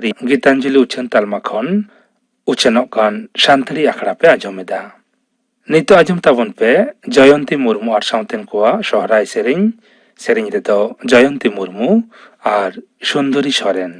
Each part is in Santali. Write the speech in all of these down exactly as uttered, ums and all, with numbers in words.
ᱜᱤᱛᱟᱧᱡᱚᱞᱤ ᱩᱪᱷᱟᱹᱱ ᱛᱟᱞᱢᱟ ᱠᱷᱚᱱ ᱩᱪᱷᱟᱹᱱᱚᱜ ᱠᱟᱱ ᱥᱟᱱᱛᱟᱲᱤ ᱟᱠᱷᱲᱟ ᱯᱮ ᱟᱸᱡᱚᱢ ᱮᱫᱟ᱾ ᱱᱤᱛᱚᱜ ᱟᱸᱡᱚᱢ ᱛᱟᱵᱚᱱ ᱯᱮ ᱡᱚᱭᱚᱱᱛᱤ ᱢᱩᱨᱢᱩ ᱟᱨ ᱥᱟᱶᱛᱮᱱ ᱠᱚᱣᱟᱜ ᱥᱚᱦᱨᱟᱭ ᱥᱮᱨᱮᱧ᱾ ᱥᱮᱨᱮᱧ ᱨᱮᱫᱚ ᱡᱚᱭᱚᱱᱛᱤ ᱢᱩᱨᱢᱩ ᱟᱨ ᱥᱩᱱᱫᱚᱨᱤ ᱥᱚᱨᱮᱱ᱾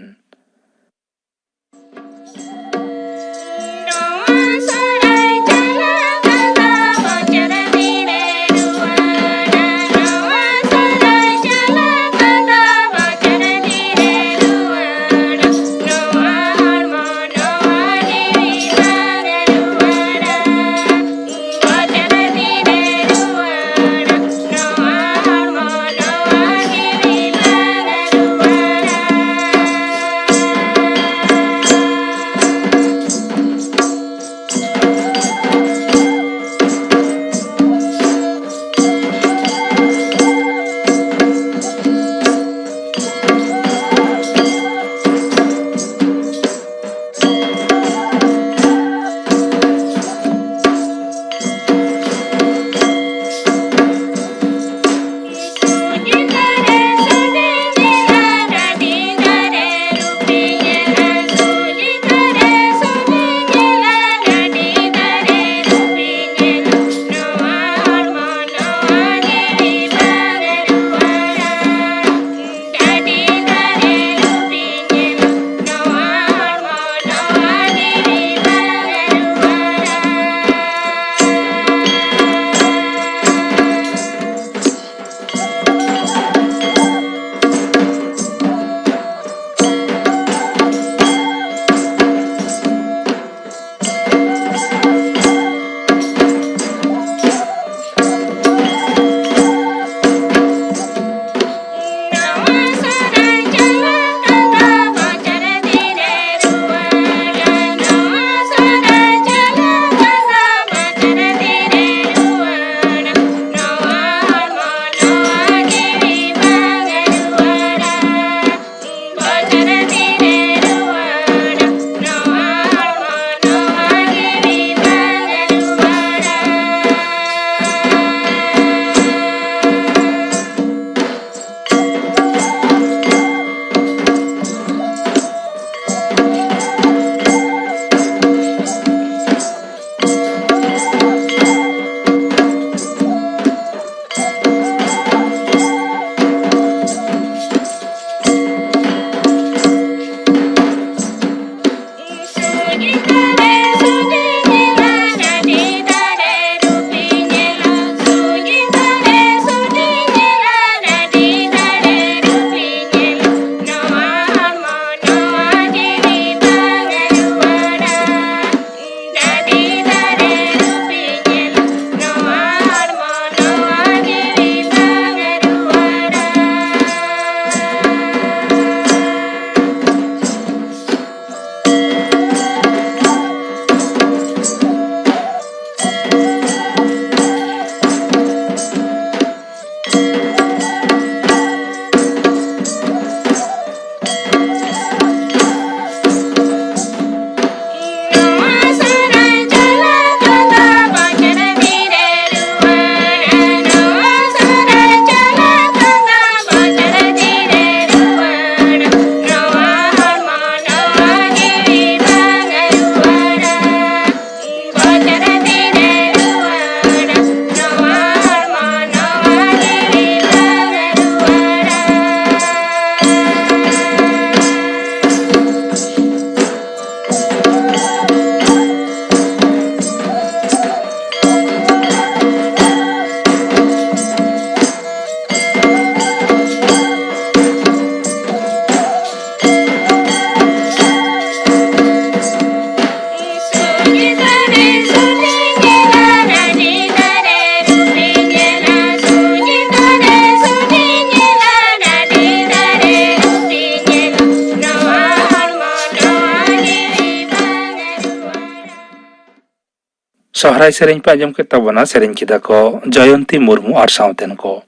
ᱥᱚᱦᱨᱟᱭ ᱥᱮᱨᱮᱧ ᱯᱮ ᱟᱸᱡᱚᱢ ᱠᱮᱫ ᱛᱟᱵᱚᱱᱟ, ᱥᱮᱨᱮᱧ ᱠᱮᱫᱟ ᱠᱚ ᱡᱚᱭᱚᱱᱛᱤ ᱢᱩᱨᱢᱩ ᱟᱨ ᱥᱟᱶᱛᱮᱱ ᱠᱚ᱾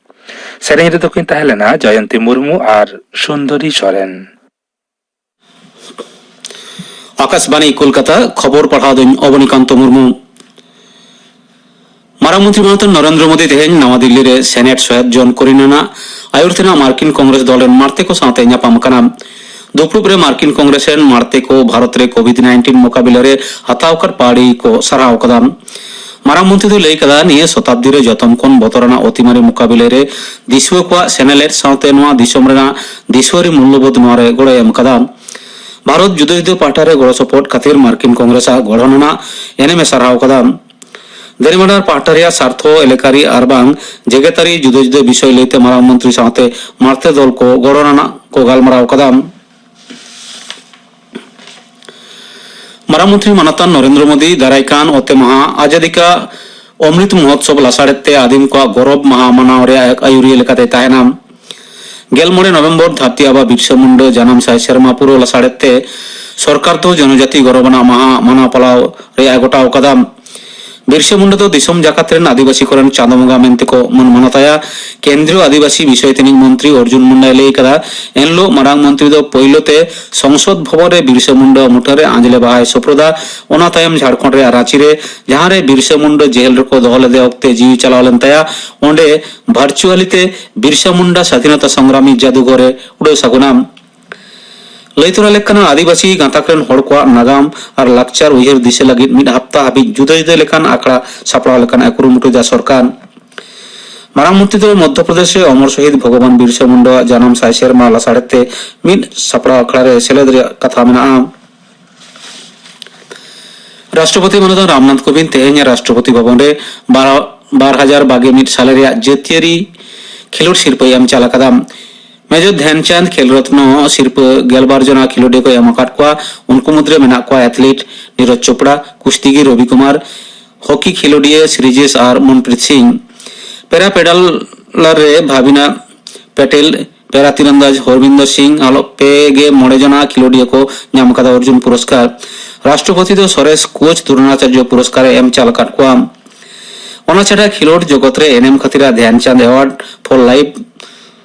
ᱥᱮᱨᱮᱧ ᱨᱮᱫᱚ ᱠᱤᱱ ᱛᱟᱦᱮᱸ ᱞᱮᱱᱟ ᱡᱚᱭᱚᱱᱛᱤ ᱢᱩᱨᱢᱩ ᱟᱨ ᱥᱩᱱᱫᱚᱨᱤ ᱥᱚᱨᱮᱱ᱾ ᱟᱠᱟᱥᱵᱟᱬᱤ ᱠᱳᱞᱠᱟᱛᱟ, ᱠᱷᱚᱵᱚᱨ ᱯᱟᱲᱦᱟᱣ ᱫᱚᱧ ᱚᱵᱚᱱᱤᱠᱟᱱᱛᱚ ᱢᱩᱨᱢᱩ᱾ ᱢᱟᱨᱟᱝ ᱢᱚᱱᱛᱨᱤ ᱢᱟᱱᱚᱛᱟᱱ ᱱᱚᱨᱮᱱᱫᱨᱚ ᱢᱳᱫᱤ ᱛᱮᱦᱮᱧ ᱱᱟᱣᱟ ᱫᱤᱞᱞᱤ ᱨᱮ ᱥᱮᱱᱮᱴ ᱥᱚᱦᱮᱫ ᱡᱚᱱ ᱠᱚᱨᱤᱱ ᱟᱱᱟᱜ ᱟᱭᱩᱨ ᱛᱮᱱᱟᱜ ᱢᱟᱨᱠᱤᱱ ᱠᱚᱝᱜᱨᱮᱥ ᱫᱚᱞ ᱨᱮᱱ ᱢᱟᱬᱛᱮ ᱠᱚ ᱥᱟᱶᱛᱮ ᱧᱟᱯᱟᱢ ᱟᱠᱟᱱᱟ᱾ ᱫᱩᱯᱲᱩᱵ ᱨᱮ ᱢᱟᱨᱠᱤᱱ ᱠᱚᱝᱜᱨᱮᱥ ᱨᱮᱱ ᱢᱟᱬᱛᱮ ᱠᱚ ᱵᱷᱟᱨᱚᱛ ᱨᱮ ᱠᱳᱵᱷᱤᱰ ᱱᱟᱭᱤᱱᱴᱤᱱ ᱢᱳᱠᱟᱵᱤᱞᱟ ᱨᱮ ᱦᱟᱛᱟᱣ ᱟᱠᱟᱫ ᱯᱟᱹᱣᱲᱤ ᱠᱚ ᱥᱟᱨᱦᱟᱣ ᱟᱠᱟᱫᱟ᱾ ᱢᱟᱨᱟᱝ ᱢᱚᱱᱛᱨᱤ ᱫᱚᱭ ᱞᱟᱹᱭ ᱠᱟᱫᱟ, ᱱᱤᱭᱟᱹ ᱥᱚᱛᱟᱵᱫᱤ ᱨᱮ ᱡᱚᱛᱚᱢ ᱠᱷᱚᱱ ᱵᱚᱛᱚᱨᱟᱱᱟᱜ ᱚᱛᱤᱢᱟᱨᱤ ᱢᱳᱠᱟᱵᱤᱞᱟ ᱨᱮ ᱫᱤᱥᱩᱣᱟᱹ ᱠᱚᱣᱟᱜ ᱥᱮᱱᱮᱞᱮᱫ ᱥᱟᱶᱛᱮ ᱱᱚᱣᱟ ᱫᱤᱥᱚᱢ ᱨᱮᱱᱟᱜ ᱫᱤᱥᱩᱣᱟᱹᱨᱤ ᱢᱩᱞᱞᱚᱵᱳᱫᱷ ᱱᱚᱣᱟ ᱨᱮ ᱜᱚᱲᱚᱭ ᱮᱢ ᱟᱠᱟᱫᱟ᱾ ᱵᱷᱟᱨᱚᱛ ᱡᱩᱫᱟᱹ ᱡᱩᱫᱟᱹ ᱯᱟᱦᱴᱟ ᱨᱮ ᱜᱚᱲᱚ ᱥᱚᱯᱚᱦᱚᱫ ᱠᱷᱟᱹᱛᱤᱨ ᱢᱟᱨᱠᱤᱱ ᱠᱚᱝᱜᱨᱮᱥ ᱟᱜ ᱜᱚᱲᱦᱚᱱ ᱟᱱᱟᱜ ᱮᱱᱮᱢ ᱮ ᱥᱟᱨᱦᱟᱣ ᱟᱠᱟᱫᱟ᱾ ᱫᱟᱨᱤᱢᱟᱱᱟᱨ ᱯᱟᱦᱴᱟ ᱨᱮᱭᱟᱜ ᱥᱟᱨᱛᱷᱚ, ᱮᱞᱟᱠᱟᱨᱤ ᱟᱨ ᱵᱟᱝ ᱡᱮᱜᱮᱛᱟᱹᱨᱤ ᱡᱩᱫᱟᱹ ᱡᱩᱫᱟᱹ ᱵᱤᱥᱚᱭ ᱞᱟᱹᱭᱛᱮ ᱢᱟᱨᱟᱝ ᱢᱚᱱᱛᱨᱤ ᱥᱟᱶᱛᱮ ᱢᱟᱬᱛᱮ ᱫᱚᱞ ᱠᱚ ᱜᱚᱲᱦᱚᱱ ᱟᱱᱟᱜ ᱠᱚ ᱜᱟᱞᱢᱟᱨᱟᱣ ᱟᱠᱟᱫᱟ᱾ ᱢᱟᱨᱟᱝ ᱢᱚᱱᱛᱨᱤ ᱢᱟᱱᱚᱛᱟᱱ ᱱᱚᱨᱮᱱᱫᱨᱚ ᱢᱳᱫᱤ ᱫᱟᱨᱟᱭ ᱠᱟᱱ ᱚᱛᱮ ᱢᱟᱦᱟ ᱟᱡᱟᱫᱤ ᱠᱟ ᱚᱢᱨᱤᱛ ᱢᱚᱦᱳᱛᱥᱚᱵ ᱞᱟᱥᱟᱲᱦᱮᱫ ᱛᱮ ᱟᱹᱫᱤᱢ ᱠᱚᱣᱟᱜ ᱜᱚᱨᱚᱵ ᱢᱟᱦᱟ ᱢᱟᱱᱟᱣ ᱨᱮᱭᱟᱜ ᱟᱹᱭᱩᱨᱤᱭᱟᱹ ᱞᱮᱠᱟᱛᱮ ᱛᱟᱦᱮᱱᱟ᱾ ᱜᱮᱞ ᱢᱚᱬᱮ ᱱᱚᱵᱷᱮᱢᱵᱚᱨ ᱫᱷᱟᱹᱨᱛᱤ ᱟᱵᱟ ᱵᱤᱨᱥᱟᱹ ᱢᱩᱱᱰᱟᱹ ᱡᱟᱱᱟᱢ ᱥᱟᱭ ᱥᱮᱨᱢᱟ ᱯᱩᱨᱟᱹᱣ ᱞᱟᱥᱟᱲᱦᱮᱫ ᱛᱮ ᱥᱚᱨᱠᱟᱨ ᱫᱚ ᱡᱚᱱᱚᱡᱟᱛᱤ ᱜᱚᱨᱚᱵ ᱟᱱᱟᱜ ᱢᱟᱦᱟ ᱢᱟᱱᱟᱣ ᱯᱟᱞᱟᱣ ᱨᱮᱭᱟᱜ ᱮ ᱜᱚᱴᱟᱣ ᱟᱠᱟᱫᱟ᱾ ᱵᱤᱨᱥᱟᱹ ᱢᱩᱱᱰᱟᱹ ᱫᱚ ᱫᱤᱥᱚᱢ ᱡᱟᱠᱟᱛ ᱨᱮᱱ ᱟᱹᱫᱤᱵᱟᱹᱥᱤ ᱠᱚᱨᱮᱱ ᱪᱟᱸᱫᱚ ᱵᱚᱸᱜᱟ ᱢᱮᱱᱛᱮ ᱠᱚ ᱢᱟᱹᱱ ᱢᱟᱱᱚᱛᱟᱭᱟ᱾ ᱠᱮᱱᱫᱨᱤᱭᱚ ᱟᱹᱫᱤᱵᱟᱹᱥᱤ ᱵᱤᱥᱚᱭ ᱛᱟᱹᱱᱤᱡ ᱢᱚᱱᱛᱨᱤ ᱚᱨᱡᱩᱱ ᱢᱩᱱᱰᱟᱭ ᱞᱟᱹᱭ ᱠᱟᱫᱟ, ᱮᱱᱦᱤᱞᱳᱜ ᱢᱟᱨᱟᱝ ᱢᱚᱱᱛᱨᱤ ᱫᱚ ᱯᱳᱭᱞᱳ ᱛᱮ ᱥᱚᱝᱥᱚᱫ ᱵᱷᱚᱵᱚᱱ ᱨᱮ ᱵᱤᱨᱥᱟᱹ ᱢᱩᱱᱰᱟᱹ ᱢᱩᱴᱷᱟᱹᱱ ᱨᱮ ᱟᱸᱡᱽᱞᱮ ᱵᱟᱦᱟᱭ ᱥᱳᱯᱨᱳᱫᱟ᱾ ᱚᱱᱟ ᱛᱟᱭᱚᱢ ᱡᱷᱟᱲᱠᱷᱚᱸᱰ ᱨᱮᱭᱟᱜ ᱨᱟᱸᱪᱤ ᱨᱮ, ᱡᱟᱦᱟᱸ ᱨᱮ ᱵᱤᱨᱥᱟᱹ ᱢᱩᱱᱰᱟᱹ ᱡᱮᱦᱮᱞ ᱨᱮᱠᱚ ᱫᱚᱦᱚ ᱞᱮᱫᱮ ᱚᱠᱛᱮ ᱡᱤᱣᱤ ᱪᱟᱞᱟᱣ ᱞᱮᱱ ᱛᱟᱭᱟ, ᱚᱸᱰᱮ ᱵᱷᱟᱨᱪᱩᱣᱟᱞᱤ ᱛᱮ ᱵᱤᱨᱥᱟ ᱢᱩᱱᱰᱟ ᱥᱟᱫᱷᱤᱱᱚᱛᱟ ᱥᱚᱝᱜᱨᱟᱢᱤ ᱡᱟᱫᱩᱜᱷᱚᱨ ᱮ ᱩᱰᱟᱹᱣ ᱥᱟᱹᱜᱩᱱᱟ᱾ ᱞᱟᱹᱭ ᱛᱚᱨᱟ ᱞᱮᱠ ᱠᱟᱱᱟ, ᱟᱹᱫᱤᱵᱟᱹᱥᱤ ᱜᱟᱸᱛᱟᱠ ᱨᱮᱱ ᱦᱚᱲ ᱠᱚᱣᱟᱜ ᱱᱟᱜᱟᱢ ᱟᱨ ᱞᱟᱠᱪᱟᱨ ᱩᱭᱦᱟᱹᱨ ᱫᱤᱥᱟᱹ ᱞᱟᱹᱜᱤᱫ ᱢᱤᱫ ᱦᱟᱯᱛᱟ ᱦᱟᱹᱵᱤᱡ ᱡᱩᱫᱟᱹ ᱡᱩᱫᱟᱹ ᱞᱮᱠᱟᱱ ᱟᱠᱷᱲᱟ ᱥᱟᱯᱲᱟᱣ ᱞᱮᱠᱟᱱ ᱮ ᱠᱩᱨᱩᱢᱩᱴᱩᱭᱮᱫᱟ ᱥᱚᱨᱠᱟᱨ᱾ ᱢᱟᱨᱟᱝ ᱢᱚᱱᱛᱨᱤ ᱫᱚ ᱢᱚᱫᱽᱫᱷᱚ ᱯᱨᱚᱫᱮᱥ ᱨᱮ ᱚᱢᱚᱨ ᱥᱚᱦᱤᱫ ᱵᱷᱚᱜᱚᱵᱟᱱ ᱵᱤᱨᱥᱟ ᱢᱩᱱᱰᱟᱣᱟᱜ ᱡᱟᱱᱟᱢ ᱥᱟᱭ ᱥᱮᱨᱢᱟ ᱞᱟᱥᱟᱲᱦᱮᱫ ᱛᱮ ᱢᱤᱫ ᱥᱟᱯᱲᱟᱣ ᱟᱠᱷᱲᱟ ᱨᱮ ᱥᱮᱞᱮᱫ ᱨᱮᱭᱟᱜ ᱠᱟᱛᱷᱟ ᱢᱮᱱᱟᱜᱼᱟ᱾ ᱨᱟᱥᱴᱨᱚᱯᱚᱛᱤ ᱢᱟᱱᱚᱛᱟᱱ ᱨᱟᱢᱱᱟᱛᱷ ᱠᱳᱵᱤᱱᱫ ᱛᱮᱦᱮᱧ ᱨᱟᱥᱴᱨᱚᱯᱚᱛᱤ ᱵᱷᱚᱵᱚᱱ ᱨᱮ ᱵᱟᱨ ᱵᱟᱨ ᱦᱟᱡᱟᱨ ᱵᱟᱜᱮ ᱢᱤᱫ ᱥᱟᱞᱮ ᱨᱮᱭᱟᱜ ᱡᱟᱹᱛᱤᱭᱟᱹᱨᱤ ᱠᱷᱮᱞᱳᱰ ᱥᱤᱨᱯᱟᱹᱭ ᱮᱢ ᱪᱟᱞ ᱟᱠᱟᱫᱟ᱾ ᱢᱮᱡᱚᱨ ᱫᱷᱮᱱᱪᱟᱸᱫᱽ ᱠᱷᱮᱞ ᱨᱚᱛᱱᱚ ᱥᱤᱨᱯᱟᱹ ᱜᱮᱞᱵᱟᱨ ᱡᱚᱱᱟ ᱠᱷᱮᱞᱳᱰᱤᱭᱟᱹ ᱠᱚ ᱮᱢ ᱟᱠᱟᱫ ᱠᱚᱣᱟ᱾ ᱩᱱᱠᱩ ᱢᱩᱫᱽᱨᱮ ᱢᱮᱱᱟᱜ ᱠᱚᱣᱟ ᱮᱛᱷᱞᱤᱴ ᱱᱤᱨᱚᱡᱽ ᱪᱳᱯᱲᱟ, ᱠᱩᱥᱛᱤᱜᱤᱨ ᱨᱚᱵᱤ ᱠᱩᱢᱟᱨ, ᱦᱚᱠᱤ ᱠᱷᱮᱞᱳᱰᱤᱭᱟᱹ ᱥᱨᱤᱡᱮᱥ ᱟᱨ ᱢᱚᱱᱯᱨᱤᱛ ᱥᱤᱝ᱾ ᱯᱮᱨᱟ ᱯᱮᱰᱟᱞᱟᱨ ᱨᱮ ᱵᱷᱟᱵᱤᱱᱟ ᱯᱮᱴᱮᱞ, ᱯᱮᱨᱟ ᱛᱤᱨᱟᱱᱫᱟᱡᱽ ᱦᱚᱨᱵᱤᱱᱫᱚᱨ ᱥᱤᱝ ᱟᱞᱚᱜ ᱯᱮ ᱜᱮ ᱢᱚᱬᱮ ᱡᱚᱱᱟ ᱠᱷᱮᱞᱳᱰᱤᱭᱟᱹ ᱠᱚ ᱧᱟᱢ ᱟᱠᱟᱫᱟ ᱚᱨᱡᱩᱱ ᱯᱩᱨᱚᱥᱠᱟᱨ᱾ ᱨᱟᱥᱴᱨᱚᱯᱚᱛᱤ ᱫᱚ ᱥᱚᱨᱮᱥ ᱠᱳᱪ ᱫᱨᱳᱱᱟᱪᱟᱨᱡᱚ ᱯᱩᱨᱚᱥᱠᱟᱨ ᱮ ᱮᱢ ᱪᱟᱞ ᱟᱠᱟᱫ ᱠᱚᱣᱟ᱾ ᱚᱱᱟ ᱪᱷᱟᱰᱟ ᱠᱷᱮᱞᱳᱰ ᱡᱚᱜᱚᱛ ᱨᱮ ᱮᱱᱮᱢ ᱠᱷᱟᱹᱛᱤᱨ Dhyan Chand award for life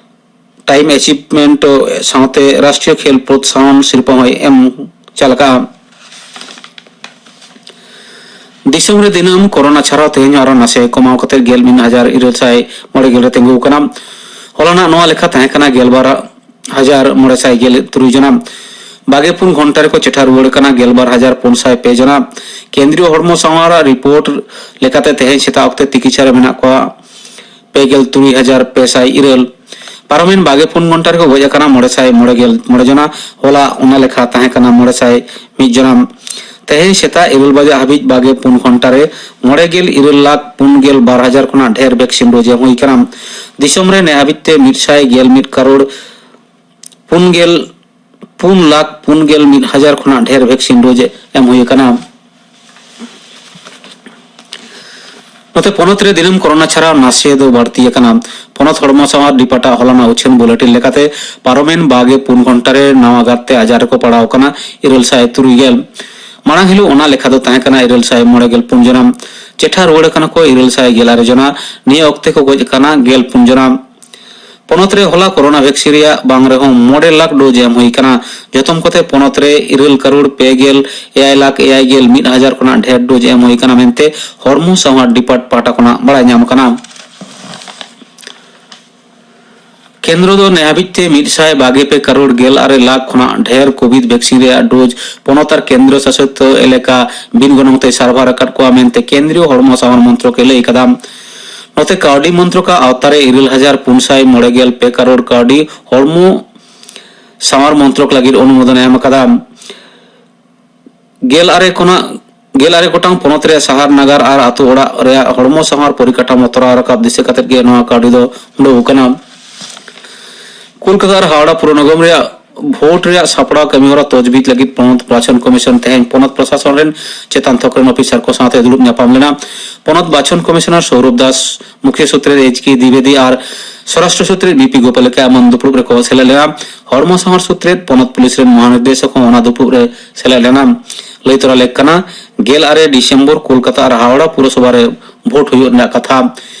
time achievement ᱥᱟᱶᱛᱮ ᱨᱟᱥᱴᱨᱤᱭᱚ ᱠᱷᱮᱞ ᱯᱨᱚᱛᱥᱟᱦᱚᱱ ᱥᱤᱨᱯᱟᱹ ᱦᱚᱸᱭ ᱮᱢ ᱪᱟᱞ ᱟᱠᱟᱫᱼᱟ᱾ ᱫᱤᱥᱚᱢ ᱨᱮ ᱫᱤᱱᱟᱹᱢ ᱠᱳᱨᱳᱱᱟ ᱪᱷᱟᱲᱟᱣ ᱛᱮᱦᱮᱧ ᱟᱨᱚ ᱱᱟᱥᱮ ᱠᱚᱢᱟᱣ ᱠᱟᱛᱮ ᱜᱮᱞ ᱢᱤᱫ ᱦᱟᱡᱟᱨ ᱤᱨᱟᱹᱞ ᱥᱟᱭ ᱢᱚᱬᱮ ᱜᱮᱞ ᱨᱮ ᱛᱤᱸᱜᱩ ᱟᱠᱟᱱᱟ᱾ ᱦᱚᱞᱟᱱᱟᱜ ᱱᱚᱣᱟ ᱞᱮᱠᱷᱟ ᱛᱟᱦᱮᱸ ᱠᱟᱱᱟ ᱜᱮᱞᱵᱟᱨ ᱦᱟᱡᱟᱨ ᱢᱚᱬᱮ ᱥᱟᱭ ᱜᱮᱞ ᱛᱩᱨᱩᱭ ᱡᱚᱱᱟ᱾ ᱵᱟᱜᱮ ᱯᱩᱱ ᱜᱷᱚᱱᱴᱟ ᱨᱮᱠᱚ ᱪᱮᱴᱷᱟ ᱨᱩᱣᱟᱹᱲ ᱠᱟᱱᱟ ᱜᱮᱞᱵᱟᱨ ᱦᱟᱡᱟᱨ ᱯᱩᱱ ᱥᱟᱭ ᱯᱮ ᱡᱚᱱᱟ᱾ ᱠᱮᱱᱫᱨᱤᱭᱚ ᱦᱚᱲᱢᱚ ᱥᱟᱶᱟᱨ ᱨᱤᱯᱳᱨᱴ ᱞᱮᱠᱟᱛᱮ ᱛᱮᱦᱮᱧ ᱥᱮᱛᱟᱜ ᱚᱠᱛᱮ ᱛᱤᱠᱤᱪᱷᱟ ᱨᱮ ᱢᱮᱱᱟᱜ ᱠᱚᱣᱟ ᱯᱮ ᱜᱮᱞ ᱛᱩᱨᱩᱭ ᱦᱟᱡᱟᱨ ᱯᱮ ᱥᱟᱭ ᱤᱨᱟᱹᱞ᱾ ᱯᱟᱨᱚᱢᱮᱱ ᱵᱟᱜᱮ ᱯᱩᱱ ᱜᱷᱚᱱᱴᱟ ᱨᱮᱠᱚ ᱜᱚᱡ ᱟᱠᱟᱱᱟ ᱢᱚᱬᱮ ᱥᱟᱭ ᱢᱚᱬᱮ ᱜᱮᱞ ᱢᱚᱬᱮ ᱡᱚᱱᱟ᱾ ᱦᱚᱞᱟ ᱚᱱᱟ ᱞᱮᱠᱷᱟ ᱛᱟᱦᱮᱸ ᱠᱟᱱᱟ ᱢᱚᱬᱮ ᱥᱟᱭ ᱢᱤᱫ ᱡᱚᱱᱟ᱾ ᱛᱮᱦᱮᱧ ᱥᱮᱛᱟᱜ ᱤᱨᱟᱹᱞ ᱵᱟᱡᱟᱜ ᱦᱟᱹᱵᱤᱡ ᱵᱟᱜᱮ ᱯᱩᱱ ᱜᱷᱚᱱᱴᱟ ᱨᱮ ᱢᱚᱬᱮ ᱜᱮᱞ ᱤᱨᱟᱹᱞ ᱞᱟᱠᱷ ᱯᱩᱱ ᱜᱮᱞ ᱵᱟᱨ ᱦᱟᱡᱟᱨ ᱠᱷᱚᱱᱟᱜ ᱰᱷᱮᱨ ᱵᱷᱮᱠᱥᱤᱱ ᱰᱳᱡᱽ ᱮᱢ ᱦᱩᱭ ᱟᱠᱟᱱᱟ᱾ ᱫᱤᱥᱚᱢ ᱨᱮ ᱱᱮ ᱦᱟᱹᱵᱤᱡ ᱛᱮ ᱢᱤᱫ ᱥᱟᱭ ᱜᱮᱞ ᱢᱤᱫ ᱠᱟᱨᱳᱲ ᱯᱩᱱ ᱜᱮᱞ ᱯᱩᱱ ᱞᱟᱠᱷ ᱯᱩᱱ ᱜᱮᱞ ᱢᱤᱫ ᱦᱟᱡᱟᱨ ᱠᱷᱚᱱᱟᱜ ᱰᱷᱮᱨ ᱵᱷᱮᱠᱥᱤᱱ ᱰᱳᱡᱽ ᱮᱢ ᱦᱩᱭ ᱟᱠᱟᱱᱟ᱾ ᱱᱚᱛᱮ ᱯᱚᱱᱚᱛ ᱨᱮ ᱫᱤᱱᱟᱹᱢ ᱠᱳᱨᱳᱱᱟ ᱪᱷᱟᱲᱟ ᱱᱟᱥᱮ ᱫᱚ ᱵᱟᱹᱲᱛᱤ ᱟᱠᱟᱱᱟ᱾ ᱯᱚᱱᱚᱛ ᱦᱚᱲᱢᱚ ᱥᱟᱶᱟᱨ ᱰᱤᱯᱟᱨᱴᱟᱜ ᱦᱚᱞᱟᱱᱟᱜ ᱩᱪᱷᱟᱹᱱ ᱵᱩᱞᱮᱴᱤᱱ ᱞᱮᱠᱟᱛᱮ ᱯᱟᱨᱚᱢᱮᱱ ᱵᱟᱜᱮ ᱯᱩᱱ ᱜᱷᱚᱱᱴᱟ ᱨᱮ ᱱᱟᱣᱟ ᱜᱟᱨᱛᱮ ᱟᱡᱟᱨ ᱨᱮᱠᱚ ᱯᱟᱲᱟᱣ ᱟᱠᱟᱱᱟ ᱤᱨᱟᱹᱞ ᱥᱟᱭ ᱛᱩᱨᱩᱭ ᱜᱮᱞ᱾ ᱢᱟᱲᱟᱝ ᱦᱤᱞᱳᱜ ᱚᱱᱟ ᱞᱮᱠᱷᱟ ᱫᱚ ᱛᱟᱦᱮᱸ ᱠᱟᱱᱟ ᱤᱨᱟᱹᱞ ᱥᱟᱭ ᱢᱚᱬᱮ ᱜᱮᱞ ᱯᱩᱱ ᱡᱚᱱᱟ᱾ ᱪᱮᱴᱷᱟ ᱨᱩᱣᱟᱹᱲ ᱟᱠᱟᱱᱟ ᱠᱚ ᱤᱨᱟᱹᱞ ᱥᱟᱭ ᱜᱮᱞ ᱟᱨᱮ ᱡᱚᱱᱟ᱾ ᱱᱤᱭᱟᱹ ᱚᱠᱛᱮ ᱠᱚ ᱜᱚᱡ ᱟᱠᱟᱱᱟ ᱜᱮᱞ ᱯᱩᱱ ᱡᱚᱱᱟ᱾ ᱯᱚᱱᱚᱛ ᱨᱮ ᱦᱚᱞᱟ ᱠᱳᱨᱳᱱᱟ ᱵᱷᱮᱠᱥᱤᱱ ᱨᱮᱭᱟᱜ ᱵᱟᱝ ᱨᱮᱦᱚᱸ ᱢᱚᱬᱮ ᱞᱟᱠᱷ ᱰᱳᱡᱽ ᱮᱢ ᱦᱩᱭ ᱟᱠᱟᱱᱟ᱾ ᱡᱚᱛᱚᱢ ᱠᱚᱛᱮ ᱯᱚᱱᱚᱛ ᱨᱮ ᱤᱨᱟᱹᱞ ᱠᱟᱨᱳᱲ ᱯᱮ ᱜᱮᱞ ᱮᱭᱟᱭ ᱞᱟᱠᱷ ᱮᱭᱟᱭ ᱜᱮᱞ ᱢᱤᱫ ᱦᱟᱡᱟᱨ ᱠᱷᱚᱱᱟᱜ ᱰᱷᱮᱨ ᱰᱳᱡᱽ ᱮᱢ ᱦᱩᱭ ᱟᱠᱟᱱᱟ ᱢᱮᱱᱛᱮ ᱦᱚᱲᱢᱚ ᱥᱟᱶᱟᱨ ᱰᱤᱯᱟᱨᱴ ᱯᱟᱦᱴᱟ ᱠᱷᱚᱱᱟᱜ ᱵᱟᱲᱟᱭ ᱧᱟᱢ ᱟᱠᱟᱱᱟ᱾ ᱠᱮᱱᱫᱨᱚ ᱫᱚ ᱱᱮ ᱦᱟᱹᱵᱤᱡ ᱛᱮ ᱢᱤᱫ ᱥᱟᱭ ᱵᱟᱜᱮ ᱯᱮ ᱠᱟᱨᱳᱲ ᱜᱮᱞ ᱟᱨᱮ ᱞᱟᱠᱷ ᱠᱷᱚᱱᱟᱜ ᱰᱷᱮᱨ ᱠᱳᱵᱷᱤᱰ ᱵᱷᱮᱠᱥᱤᱱ ᱨᱮᱭᱟᱜ ᱰᱳᱡᱽ ᱯᱚᱱᱚᱛ ᱟᱨ ᱠᱮᱱᱫᱨᱚ ᱥᱟᱥᱤᱛ ᱮᱞᱟᱠᱟ ᱵᱤᱱ ᱜᱚᱱᱚᱝ ᱛᱮ ᱥᱟᱨᱵᱷᱟᱨ ᱟᱠᱟᱫ ᱠᱚᱣᱟ ᱢᱮᱱᱛᱮ ᱠᱮᱱᱫᱨᱤᱭᱚ ᱦᱚᱲᱢᱚ ᱥᱟᱶᱟᱨ ᱢᱚᱱᱛᱨᱚᱠ ᱮ ᱞᱟᱹᱭ ᱟᱠᱟᱫᱟ᱾ ᱱᱚᱛᱮ ᱠᱟᱹᱣᱰᱤ ᱢᱚᱱᱛᱨᱚᱠ ᱟᱜ ᱟᱣᱛᱟ ᱨᱮ ᱤᱨᱟᱹᱞ ᱦᱟᱡᱟᱨ ᱯᱩᱱ ᱥᱟᱭ ᱢᱚᱬᱮ ᱜᱮᱞ ᱯᱮ ᱠᱟᱨᱳᱲ ᱠᱟᱹᱣᱰᱤ ᱦᱚᱲᱢᱚ ᱥᱟᱶᱟᱨ ᱢᱚᱱᱛᱨᱚᱠ ᱞᱟᱹᱜᱤᱫ ᱚᱱᱩᱢᱳᱫᱚᱱ ᱮ ᱮᱢ ᱟᱠᱟᱫᱟ᱾ ᱜᱮᱞ ᱟᱨᱮ ᱠᱷᱚᱱᱟᱜ ᱜᱮᱞ ᱟᱨᱮ ᱜᱚᱴᱟᱝ ᱯᱚᱱᱚᱛ ᱨᱮ ᱥᱟᱦᱟᱨ ᱱᱟᱜᱟᱨ ᱟᱨ ᱟᱛᱳ ᱚᱲᱟᱜ ᱨᱮᱭᱟᱜ ᱦᱚᱲᱢᱚ ᱥᱟᱶᱟᱨ ᱯᱚᱨᱤᱠᱟᱴᱷᱟᱢᱳ ᱛᱚᱨᱟᱣ ᱨᱟᱠᱟᱵ ᱫᱤᱥᱟᱹ ᱠᱟᱛᱮ ᱜᱮ ᱱᱚᱣᱟ ᱠᱟᱹᱣᱰᱤ ᱫᱚ ᱩᱰᱟᱹᱣ ᱟᱠᱟᱱᱟ᱾ ᱠᱳᱞᱠᱟᱛᱟ ᱟᱨ ᱦᱟᱣᱲᱟ ᱯᱩᱨ ᱱᱤᱜᱚᱢ ᱨᱮᱭᱟᱜ ᱵᱷᱳᱴ ᱨᱮᱭᱟᱜ ᱥᱟᱯᱲᱟᱣ ᱠᱟᱹᱢᱤᱦᱚᱨᱟ ᱛᱚᱡᱵᱤᱡ ᱞᱟᱹᱜᱤᱫ ᱯᱚᱱᱚᱛ ᱵᱟᱪᱷᱚᱱ ᱠᱚᱢᱤᱥᱚᱱ ᱛᱮᱦᱮᱧ ᱯᱚᱱᱚᱛ ᱯᱨᱚᱥᱟᱥᱚᱱ ᱨᱮᱱ ᱪᱮᱛᱟᱱ ᱛᱷᱚᱠ ᱨᱮᱱ ᱚᱯᱷᱤᱥᱟᱨ ᱠᱚ ᱥᱟᱶᱛᱮ ᱫᱩᱲᱩᱵ ᱧᱟᱯᱟᱢ ᱞᱮᱱᱟ᱾ ᱯᱚᱱᱚᱛ ᱵᱟᱪᱷᱚᱱ ᱠᱚᱢᱤᱥᱚᱱᱟᱨ ᱥᱚᱣᱨᱚᱵᱷ ᱫᱟᱥ, ᱢᱩᱠᱷᱭᱟᱹ ᱥᱩᱛᱨᱮᱛ ᱮᱭᱤᱪ ᱠᱮ ᱫᱤᱵᱮᱫᱤ ᱟᱨ ᱥᱚᱨᱟᱥᱴᱨᱚ ᱥᱩᱛᱨᱮᱛ ᱵᱤ ᱯᱤ ᱜᱳᱯᱟᱞ ᱞᱮᱠᱟ ᱮᱢᱟᱱ ᱫᱩᱯᱲᱩᱵ ᱨᱮᱠᱚ ᱥᱮᱞᱮᱫ ᱞᱮᱱᱟ᱾ ᱦᱚᱲᱢᱚ ᱥᱟᱶᱟᱨ ᱥᱩᱛᱨᱮᱛ ᱯᱚᱱᱚᱛ ᱯᱩᱞᱤᱥ ᱨᱮᱱ ᱢᱚᱦᱟᱱᱤᱨᱫᱮᱥᱚᱠ ᱦᱚᱸ ᱚᱱᱟ ᱫᱩᱯᱲᱩᱵ ᱨᱮ ᱥᱮᱞᱮᱫ ᱞᱮᱱᱟ᱾ ᱞᱟᱹᱭ ᱛᱚᱨᱟ ᱞᱮᱠ ᱠᱟᱱᱟ, ᱜᱮᱞ ᱟᱨᱮ ᱰᱤᱥᱮᱢᱵᱚᱨ ᱠᱳᱞᱠᱟᱛᱟ ᱟᱨ ᱦᱟᱣᱲᱟ ᱯᱩᱨᱚᱥᱚᱵᱷᱟ ᱨᱮ ᱵᱷᱳᱴ ᱦᱩᱭᱩᱜ ᱨᱮᱱᱟᱜ ᱠᱟᱛᱷᱟ᱾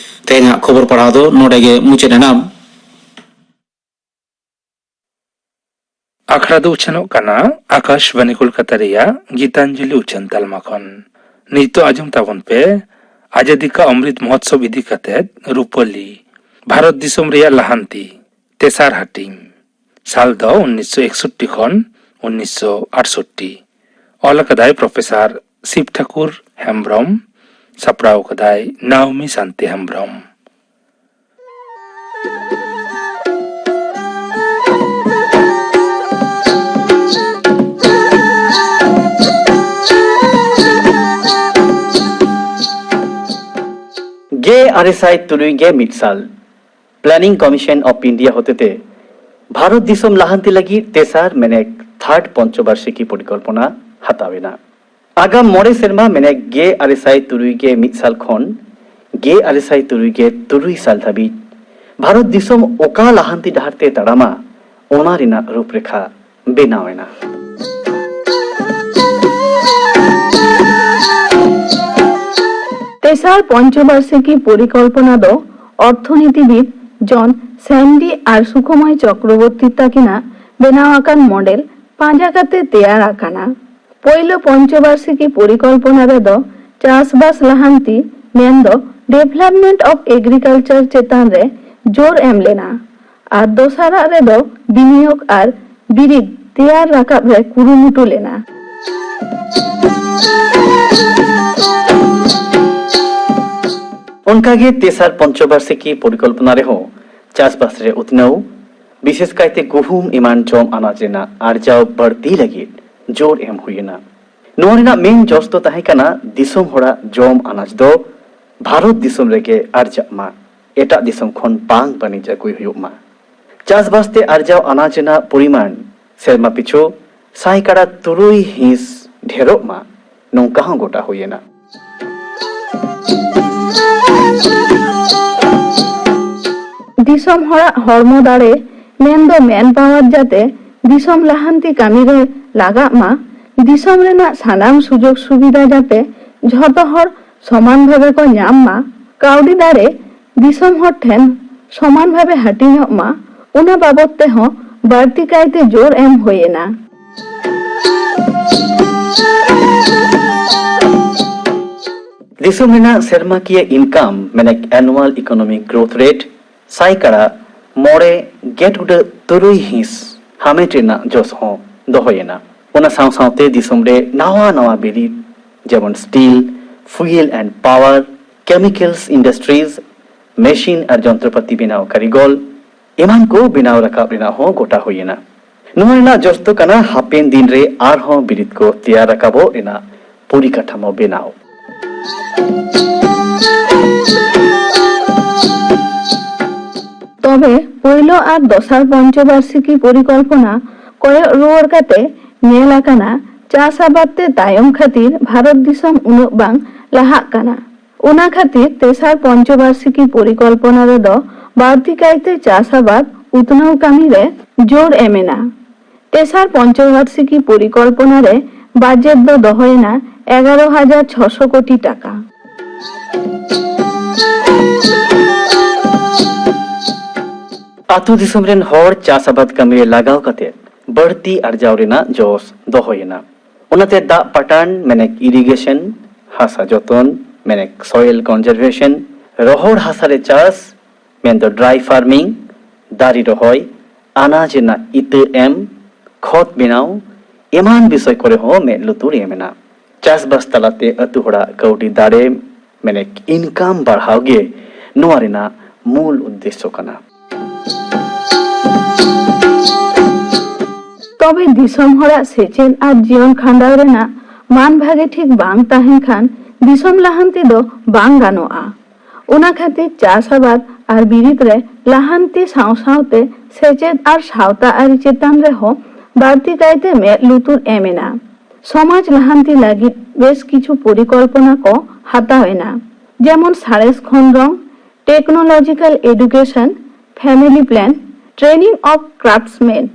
ᱛᱮᱦᱮᱧᱟᱜ ᱠᱷᱚᱵᱚᱨ ᱯᱟᱲᱦᱟᱣ ᱫᱚ ᱱᱚᱰᱮ ᱜᱮ ᱢᱩᱪᱟᱹᱫ ᱮᱱᱟ᱾ ᱟᱠᱷᱲᱟ ᱫᱚ ᱩᱪᱷᱟᱹᱱᱚᱜ ᱠᱟᱱᱟ ᱟᱠᱟᱥᱵᱟᱱᱤ ᱠᱳᱞᱠᱟᱛᱟ ᱨᱮᱭᱟᱜ ᱜᱤᱛᱟᱧᱡᱚᱞᱤ ᱩᱪᱷᱟᱹᱱ ᱛᱟᱞᱢᱟ ᱠᱷᱚᱱ᱾ ᱱᱤᱛᱚᱜ ᱟᱸᱡᱚᱢ ᱛᱟᱵᱚᱱ ᱯᱮ ᱟᱡᱟᱫᱤ ᱠᱟ ᱚᱢᱨᱤᱛ ᱢᱚᱦᱳᱛᱥᱚᱵ ᱤᱫᱤ ᱠᱟᱛᱮ ᱨᱩᱯᱟᱹᱞᱤ, ᱵᱷᱟᱨᱚᱛ ᱫᱤᱥᱚᱢ ᱨᱮᱭᱟᱜ ᱞᱟᱦᱟᱱᱛᱤ, ᱛᱮᱥᱟᱨ ᱦᱟᱹᱴᱤᱧ᱾ ᱥᱟᱞ ᱫᱚ ᱩᱱᱤᱥᱥᱚ ᱮᱠᱥᱚᱴᱴᱤ ᱠᱷᱚᱱ ᱩᱱᱤᱥᱥᱚ ᱟᱴᱥᱚᱴᱴᱤ᱾ ᱚᱞ ᱟᱠᱟᱫᱟᱭ ᱯᱨᱚᱯᱷᱮᱥᱚᱨ ᱥᱤᱵ ᱴᱷᱟᱠᱩᱨ ᱦᱮᱢᱵᱽᱨᱚᱢ, ᱥᱟᱯᱲᱟᱣ ᱟᱠᱟᱫᱟᱭ ᱱᱟᱣᱢᱤ ᱥᱟᱱᱛᱤ ᱦᱮᱢᱵᱽᱨᱚᱢ᱾ ᱜᱮ ᱟᱨᱮ ᱥᱟᱭ ᱛᱩᱨᱩᱭ ᱜᱮ ᱢᱤᱫ ᱥᱟᱞ Planning Commission of India ᱦᱚᱛᱮᱛᱮ ᱵᱷᱟᱨᱚᱛ ᱫᱤᱥᱚᱢ ᱞᱟᱦᱟᱱᱛᱤ ᱞᱟᱹᱜᱤᱫ ᱛᱮᱥᱟᱨ ᱢᱮᱱᱮᱠ ᱛᱷᱟᱨᱰ ᱯᱚᱧᱪᱚᱵᱟᱨᱥᱤᱠᱤ ᱯᱚᱨᱤᱠᱚᱞᱯᱚᱱᱟ ᱦᱟᱛᱟᱣ ᱮᱱᱟ᱾ ᱟᱜᱟᱢ ᱢᱚᱬᱮ ᱥᱮᱨᱢᱟ ᱢᱮᱱᱮᱠ ᱜᱮ ᱟᱨᱮ ᱥᱟᱭ ᱛᱩᱨᱩᱭ ᱜᱮ ᱢᱤᱫ ᱥᱟᱞ ᱠᱷᱚᱱ ᱜᱮ ᱟᱨᱮ ᱥᱟᱭ ᱛᱩᱨᱩᱭ ᱜᱮ ᱛᱩᱨᱩᱭ ᱥᱟᱞ ᱫᱷᱟᱹᱵᱤᱡ ᱵᱷᱟᱨᱚᱛ ᱫᱤᱥᱚᱢ ᱚᱠᱟ ᱞᱟᱦᱟᱱᱛᱤ ᱰᱟᱦᱟᱨ ᱛᱮ ᱛᱟᱲᱟᱢᱟ, ᱚᱱᱟ ᱨᱮᱱᱟᱜ ᱨᱩᱯᱨᱮᱠᱷᱟ ᱵᱮᱱᱟᱣ ᱮᱱᱟ᱾ ᱛᱮᱥᱟᱨ ᱯᱚᱧᱪᱚᱵᱟᱨᱥᱤᱠᱤ ᱯᱚᱨᱤᱠᱚᱞᱯᱚᱱᱟ ᱫᱚ ᱚᱨᱛᱷᱚᱱᱤᱛᱤᱵᱤᱫ ᱡᱚᱱ ᱥᱮᱱᱰᱤ ᱟᱨ ᱥᱩᱠᱷᱚᱢᱚᱭ ᱪᱚᱠᱨᱚᱵᱚᱨᱛᱤ ᱛᱟᱹᱠᱤᱱᱟᱜ ᱵᱮᱱᱟᱣ ᱟᱠᱟᱱ ᱢᱚᱰᱮᱞ ᱯᱟᱸᱡᱟ ᱠᱟᱛᱮ ᱛᱮᱭᱟᱨ ᱟᱠᱟᱱᱟ᱾ ᱯᱳᱭᱞᱳ ᱯᱚᱧᱪᱚᱵᱟᱨᱥᱤᱠᱤ ᱯᱚᱨᱤᱠᱚᱞᱯᱚᱱᱟ ᱨᱮᱫᱚ ᱪᱟᱥᱵᱟᱥ ᱞᱟᱦᱟᱱᱛᱤ, ᱢᱮᱱᱫᱚ Development of Agriculture ᱪᱮᱛᱟᱱ ᱨᱮ ᱡᱳᱨ ᱮᱢ ᱞᱮᱱᱟ ᱟᱨ ᱫᱚᱥᱟᱨᱟᱜ ᱨᱮᱫᱚ ᱵᱤᱱᱤᱭᱳᱜᱽ ᱟᱨ ᱵᱤᱨᱤᱫ ᱛᱮᱭᱟᱨ ᱨᱟᱠᱟᱵ ᱨᱮ ᱠᱩᱨᱩᱢᱩᱴᱩ ᱞᱮᱱᱟ᱾ ᱚᱱᱠᱟᱜᱮ ᱛᱮᱥᱟᱨ ᱯᱚᱧᱪᱚᱵᱟᱨᱥᱤᱠᱤ ᱯᱚᱨᱤᱠᱚᱞᱯᱚᱱᱟ ᱨᱮᱦᱚᱸ ᱪᱟᱥᱵᱟᱥ ᱨᱮ ᱩᱛᱱᱟᱹᱣ, ᱵᱤᱥᱮᱥ ᱠᱟᱭᱛᱮ ᱜᱩᱦᱩᱢ ᱮᱢᱟᱱ ᱡᱚᱢ ᱟᱱᱟᱡ ᱨᱮᱱᱟᱜ ᱟᱨᱡᱟᱣ ᱵᱟᱹᱲᱛᱤ ᱞᱟᱹᱜᱤᱫ ᱡᱳᱨ ᱮᱢ ᱦᱩᱭ ᱮᱱᱟ᱾ ᱱᱚᱣᱟ ᱨᱮᱱᱟᱜ ᱢᱮᱱ ᱡᱚᱥ ᱫᱚ ᱛᱟᱦᱮᱸ ᱠᱟᱱᱟ ᱫᱤᱥᱚᱢ ᱦᱚᱲᱟᱜ ᱡᱚᱢ ᱟᱱᱟᱡ ᱫᱚ ᱵᱷᱟᱨᱚᱛ ᱫᱤᱥᱚᱢ ᱨᱮᱜᱮ ᱟᱨᱡᱟᱜ ᱢᱟ, ᱮᱴᱟᱜ ᱫᱤᱥᱚᱢ ᱠᱷᱚᱱ ᱵᱟᱝ ᱵᱟᱹᱱᱤᱡ ᱟᱹᱜᱩᱭ ᱦᱩᱭᱩᱜ ᱢᱟ᱾ ᱪᱟᱥᱵᱟᱥ ᱛᱮ ᱟᱨᱡᱟᱣ ᱟᱱᱟᱡ ᱨᱮᱱᱟᱜ ᱯᱚᱨᱤᱢᱟᱱ ᱥᱮᱨᱢᱟ ᱯᱤᱪᱷᱩ ᱥᱟᱭᱠᱟᱲᱟ ᱛᱩᱨᱩᱭ ᱦᱤᱸᱥ ᱰᱷᱮᱨᱚᱜ ᱢᱟ, ᱱᱚᱝᱠᱟ ᱦᱚᱸ ᱜᱚᱴᱟ ᱦᱩᱭᱮᱱᱟ᱾ ᱫᱤᱥᱚᱢ ᱦᱚᱲᱟᱜ ᱦᱚᱲᱢᱚ ᱫᱟᱲᱮ ᱢᱮᱱᱫᱚ ᱢᱮᱱ ᱯᱟᱣᱟᱨ ᱡᱟᱛᱮ ᱫᱤᱥᱚᱢ ᱞᱟᱦᱟᱱᱛᱤ ᱠᱟᱹᱢᱤ ᱨᱮ ᱞᱟᱜᱟᱜ ᱢᱟ, ᱫᱤᱥᱚᱢ ᱨᱮᱱᱟᱜ ᱥᱟᱱᱟᱢ ᱥᱩᱡᱳᱜᱽ ᱥᱩᱵᱤᱫᱷᱟ ᱡᱟᱛᱮ ᱡᱷᱚᱛᱚ ᱦᱚᱲ ᱥᱚᱢᱟᱱ ᱵᱷᱟᱵᱮ ᱠᱚ ᱧᱟᱢ ᱢᱟ, ᱠᱟᱹᱣᱰᱤ ᱫᱟᱲᱮ ᱫᱤᱥᱚᱢ ᱦᱚᱲ ᱴᱷᱮᱱ ᱥᱚᱢᱟᱱ ᱵᱷᱟᱵᱮ ᱦᱟᱹᱴᱤᱧᱚᱜ ᱢᱟ, ᱚᱱᱟ ᱵᱟᱵᱚᱫ ᱛᱮᱦᱚᱸ ᱵᱟᱹᱲᱛᱤ ᱠᱟᱭᱛᱮ ᱡᱳᱨ ᱮᱢ ᱦᱩᱭ ᱮᱱᱟ᱾ ᱫᱤᱥᱚᱢ ᱨᱮᱱᱟᱜ ᱥᱮᱨᱢᱟᱠᱤᱭᱟᱹ ᱤᱱᱠᱟᱢ ᱢᱮᱱᱮᱠ annual economic growth rate ᱥᱟᱭᱠᱟᱲᱟ ᱢᱚᱬᱮ ᱜᱮᱴ ᱩᱰᱟᱹᱜ ᱛᱩᱨᱩᱭ ᱦᱤᱸᱥ ᱦᱟᱢᱮᱴ ᱨᱮᱱᱟᱜ ᱡᱚᱥ ᱦᱚᱸ ᱫᱚᱦᱚᱭᱮᱱᱟ᱾ ᱚᱱᱟ ᱥᱟᱶ ᱥᱟᱶᱛᱮ ᱫᱤᱥᱚᱢ ᱨᱮ ᱱᱟᱣᱟ ᱱᱟᱣᱟ ᱵᱤᱨᱤᱫ ᱡᱮᱢᱚᱱ steel, fuel and power, chemicals industries, machine ᱟᱨ ᱡᱚᱱᱛᱨᱚᱯᱟᱹᱛᱤ ᱵᱮᱱᱟᱣ ᱠᱟᱹᱨᱤᱜᱚᱞ ᱮᱢᱟᱱ ᱠᱚ ᱵᱮᱱᱟᱣ ᱨᱟᱠᱟᱵ ᱨᱮᱱᱟᱜ ᱦᱚᱸ ᱜᱚᱴᱟ ᱦᱩᱭᱮᱱᱟ᱾ ᱱᱚᱣᱟ ᱨᱮᱱᱟᱜ ᱡᱚᱥ ᱫᱚ ᱠᱟᱱᱟ ᱦᱟᱯᱮᱱ ᱫᱤᱱ ᱨᱮ ᱟᱨᱦᱚᱸ ᱵᱤᱨᱤᱫ ᱠᱚ ᱛᱮᱭᱟᱨ ᱨᱟᱠᱟᱵᱚᱜ ᱨᱮᱱᱟᱜ ᱯᱚᱨᱤᱠᱟᱴᱷᱟᱢᱳ ᱵᱮᱱᱟᱣ᱾ ᱛᱚᱵᱮ ᱯᱳᱭᱞᱳ ᱟᱨ ᱫᱚᱥᱟᱨ ᱯᱚᱧᱪᱚᱵᱟᱨᱥᱤᱠᱤ ᱯᱚᱨᱤᱠᱚᱞᱯᱚᱱᱟ ᱠᱚᱭᱚᱜ ᱨᱩᱣᱟᱹᱲ ᱠᱟᱛᱮ ᱧᱮᱞ ᱟᱠᱟᱱᱟ, ᱪᱟᱥ ᱟᱵᱟᱫ ᱛᱮ ᱛᱟᱭᱚᱢ ᱠᱷᱟᱹᱛᱤᱨ ᱵᱷᱟᱨᱚᱛ ᱫᱤᱥᱚᱢ ᱩᱱᱟᱹᱜ ᱵᱟᱝ ᱞᱟᱦᱟᱜ ᱠᱟᱱᱟ᱾ ᱚᱱᱟ ᱠᱷᱟᱹᱛᱤᱨ ᱛᱮᱥᱟᱨ ᱯᱚᱧᱪᱚᱵᱟᱨᱥᱤᱠᱤ ᱯᱚᱨᱤᱠᱚᱞᱯᱚᱱᱟ ᱨᱮᱫᱚ ᱵᱟᱹᱲᱛᱤ ᱠᱟᱭᱛᱮ ᱪᱟᱥ ᱟᱵᱟᱫ ᱩᱛᱱᱟᱹᱣ ᱠᱟᱹᱢᱤ ᱨᱮ ᱡᱳᱨ ᱮᱢ ᱮᱱᱟ᱾ ᱛᱮᱥᱟᱨ ᱯᱚᱧᱪᱚᱵᱟᱨᱥᱤᱠᱤ ᱯᱚᱨᱤᱠᱚᱞᱯᱚᱱᱟ ᱨᱮ ᱵᱟᱡᱮᱴ ᱫᱚ ᱫᱚᱦᱚᱭᱮᱱᱟ ᱮᱜᱟᱨᱚ ᱦᱟᱡᱟᱨ ᱪᱷᱚᱥᱚ ᱠᱳᱴᱤ ᱴᱟᱠᱟ᱾ ᱟᱹᱛᱩ ᱫᱤᱥᱚᱢ ᱨᱮᱱ ᱦᱚᱲ ᱪᱟᱥ ᱟᱵᱟᱫ ᱠᱟᱹᱢᱤ ᱨᱮ ᱞᱟᱜᱟᱣ ᱠᱟᱛᱮ ᱵᱟᱹᱲᱛᱤ ᱟᱨᱡᱟᱣ ᱨᱮᱱᱟᱜ ᱡᱚᱥ ᱫᱚᱦᱚᱭᱮᱱᱟ᱾ ᱚᱱᱟᱛᱮ ᱫᱟᱜ ᱯᱟᱴᱟᱱ ᱢᱮᱱᱮᱠ irrigation, ᱦᱟᱥᱟ ᱡᱚᱛᱚᱱ ᱢᱮᱱᱮᱠ soil conservation, ᱨᱚᱦᱚᱲ ᱦᱟᱥᱟ ᱨᱮ ᱪᱟᱥ ᱢᱮᱱᱫᱚ dry farming, ᱫᱟᱨᱮ ᱨᱚᱦᱚᱭ, ᱟᱱᱟᱡ ᱨᱮᱱᱟᱜ ᱤᱛᱟᱹ ᱮᱢ, ᱠᱷᱚᱛ ᱵᱮᱱᱟᱣ ᱮᱢᱟᱱ ᱵᱤᱥᱚᱭ ᱠᱚᱨᱮ ᱦᱚᱸ ᱢᱮᱫ ᱞᱩᱛᱩᱨ ᱮᱢ ᱮᱱᱟ᱾ ᱪᱟᱥᱵᱟᱥ ᱛᱟᱞᱟᱛᱮ ᱟᱹᱛᱩ ᱦᱚᱲᱟᱜ ᱠᱟᱹᱣᱰᱤ ᱫᱟᱲᱮ ᱢᱮᱱᱮᱠ income ᱵᱟᱲᱦᱟᱣ ᱜᱮ ᱱᱚᱣᱟ ᱨᱮᱱᱟᱜ ᱢᱩᱞ ᱩᱫᱽᱫᱮᱥᱥᱚ ᱠᱟᱱᱟ᱾ ᱛᱚᱵᱮ ᱫᱤᱥᱚᱢ ᱦᱚᱲᱟᱜ ᱥᱮᱪᱮᱫ ᱟᱨ ᱡᱤᱭᱚᱱ ᱠᱷᱟᱸᱰᱟᱣ ᱨᱮᱱᱟᱜ ᱢᱟᱱ ᱵᱷᱟᱜᱮ ᱴᱷᱤᱠ ᱵᱟᱝ ᱛᱟᱦᱮᱱ ᱠᱷᱟᱱ ᱫᱤᱥᱚᱢ ᱞᱟᱦᱟᱱᱛᱤ ᱫᱚ ᱵᱟᱝ ᱜᱟᱱᱚᱜᱼᱟ᱾ ᱚᱱᱟ ᱠᱷᱟᱹᱛᱤᱨ ᱪᱟᱥ ᱟᱵᱟᱫ ᱟᱨ ᱵᱤᱨᱤᱫ ᱨᱮ ᱞᱟᱦᱟᱱᱛᱤ ᱥᱟᱶ ᱥᱟᱶᱛᱮ ᱥᱮᱪᱮᱫ ᱟᱨ ᱥᱟᱶᱛᱟ ᱟᱹᱨᱤ ᱪᱮᱛᱟᱱ ᱨᱮᱦᱚᱸ ᱵᱟᱹᱲᱛᱤ ᱠᱟᱭᱛᱮ ᱢᱮᱫ ᱞᱩᱛᱩᱨ ᱮᱢ ᱮᱱᱟ᱾ ᱥᱚᱢᱟᱡᱽ ᱞᱟᱦᱟᱱᱛᱤ ᱞᱟᱹᱜᱤᱫ ᱵᱮᱥ ᱠᱤᱪᱷᱩ ᱯᱚᱨᱤᱠᱚᱞᱯᱚᱱᱟ ᱠᱚ ᱦᱟᱛᱟᱣ ᱮᱱᱟ, ᱡᱮᱢᱚᱱ ᱥᱟᱬᱮᱥ ᱠᱷᱚᱸᱫᱽᱨᱚᱝ, technological education, family plan, training of craftsmen,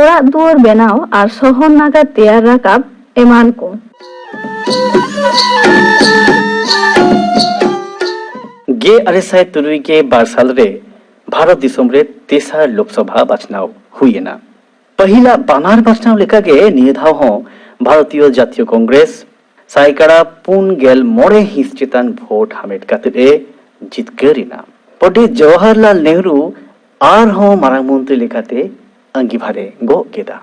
ᱚᱲᱟᱜ ᱫᱩᱣᱟᱹᱨ ᱵᱮᱱᱟᱣ ᱟᱨ ᱥᱚᱦᱚᱨ ᱱᱟᱜᱟᱨ ᱛᱮᱭᱟᱨ ᱨᱟᱠᱟᱵ ᱮᱢᱟᱱ ᱠᱚ᱾ ᱜᱮᱞ ᱟᱨᱮ ᱥᱟᱭ ᱛᱩᱨᱩᱭ ᱜᱮᱞ ᱵᱟᱨ ᱥᱟᱞ ᱨᱮ ᱵᱷᱟᱨᱚᱛ ᱫᱤᱥᱚᱢ ᱨᱮ ᱛᱮᱥᱟᱨ ᱞᱳᱠᱥᱚᱵᱷᱟ ᱵᱟᱪᱷᱱᱟᱣ ᱦᱩᱭ ᱮᱱᱟ᱾ ᱯᱟᱹᱦᱤᱞᱟᱜ ᱵᱟᱱᱟᱨ ᱵᱟᱪᱷᱱᱟᱣ ᱞᱮᱠᱟᱜᱮ ᱱᱤᱭᱟᱹ ᱫᱷᱟᱣ ᱦᱚᱸ ᱵᱷᱟᱨᱚᱛᱤᱭᱚ ᱡᱟᱛᱤᱭᱚ ᱠᱚᱝᱜᱨᱮᱥ ᱥᱟᱭᱠᱟᱲᱟ ᱯᱩᱱ ᱜᱮᱞ ᱢᱚᱬᱮ ᱦᱤᱸᱥ ᱪᱮᱛᱟᱱ ᱵᱷᱳᱴ ᱦᱟᱢᱮᱴ ᱠᱟᱛᱮ ᱮ ᱡᱤᱛᱠᱟᱹᱨ ᱮᱱᱟ᱾ ᱯᱚᱱᱰᱤᱛ ᱡᱚᱣᱟᱦᱚᱨᱞᱟᱞ ᱱᱮᱦᱨᱩ ᱟᱨᱦᱚᱸ ᱢᱟᱨᱟᱝ ᱢᱚᱱᱛᱨᱤ ᱞᱮᱠᱟᱛᱮ ᱟᱸᱜᱤᱵᱷᱟᱨᱮ ᱜᱚᱜ ᱠᱮᱫᱟ᱾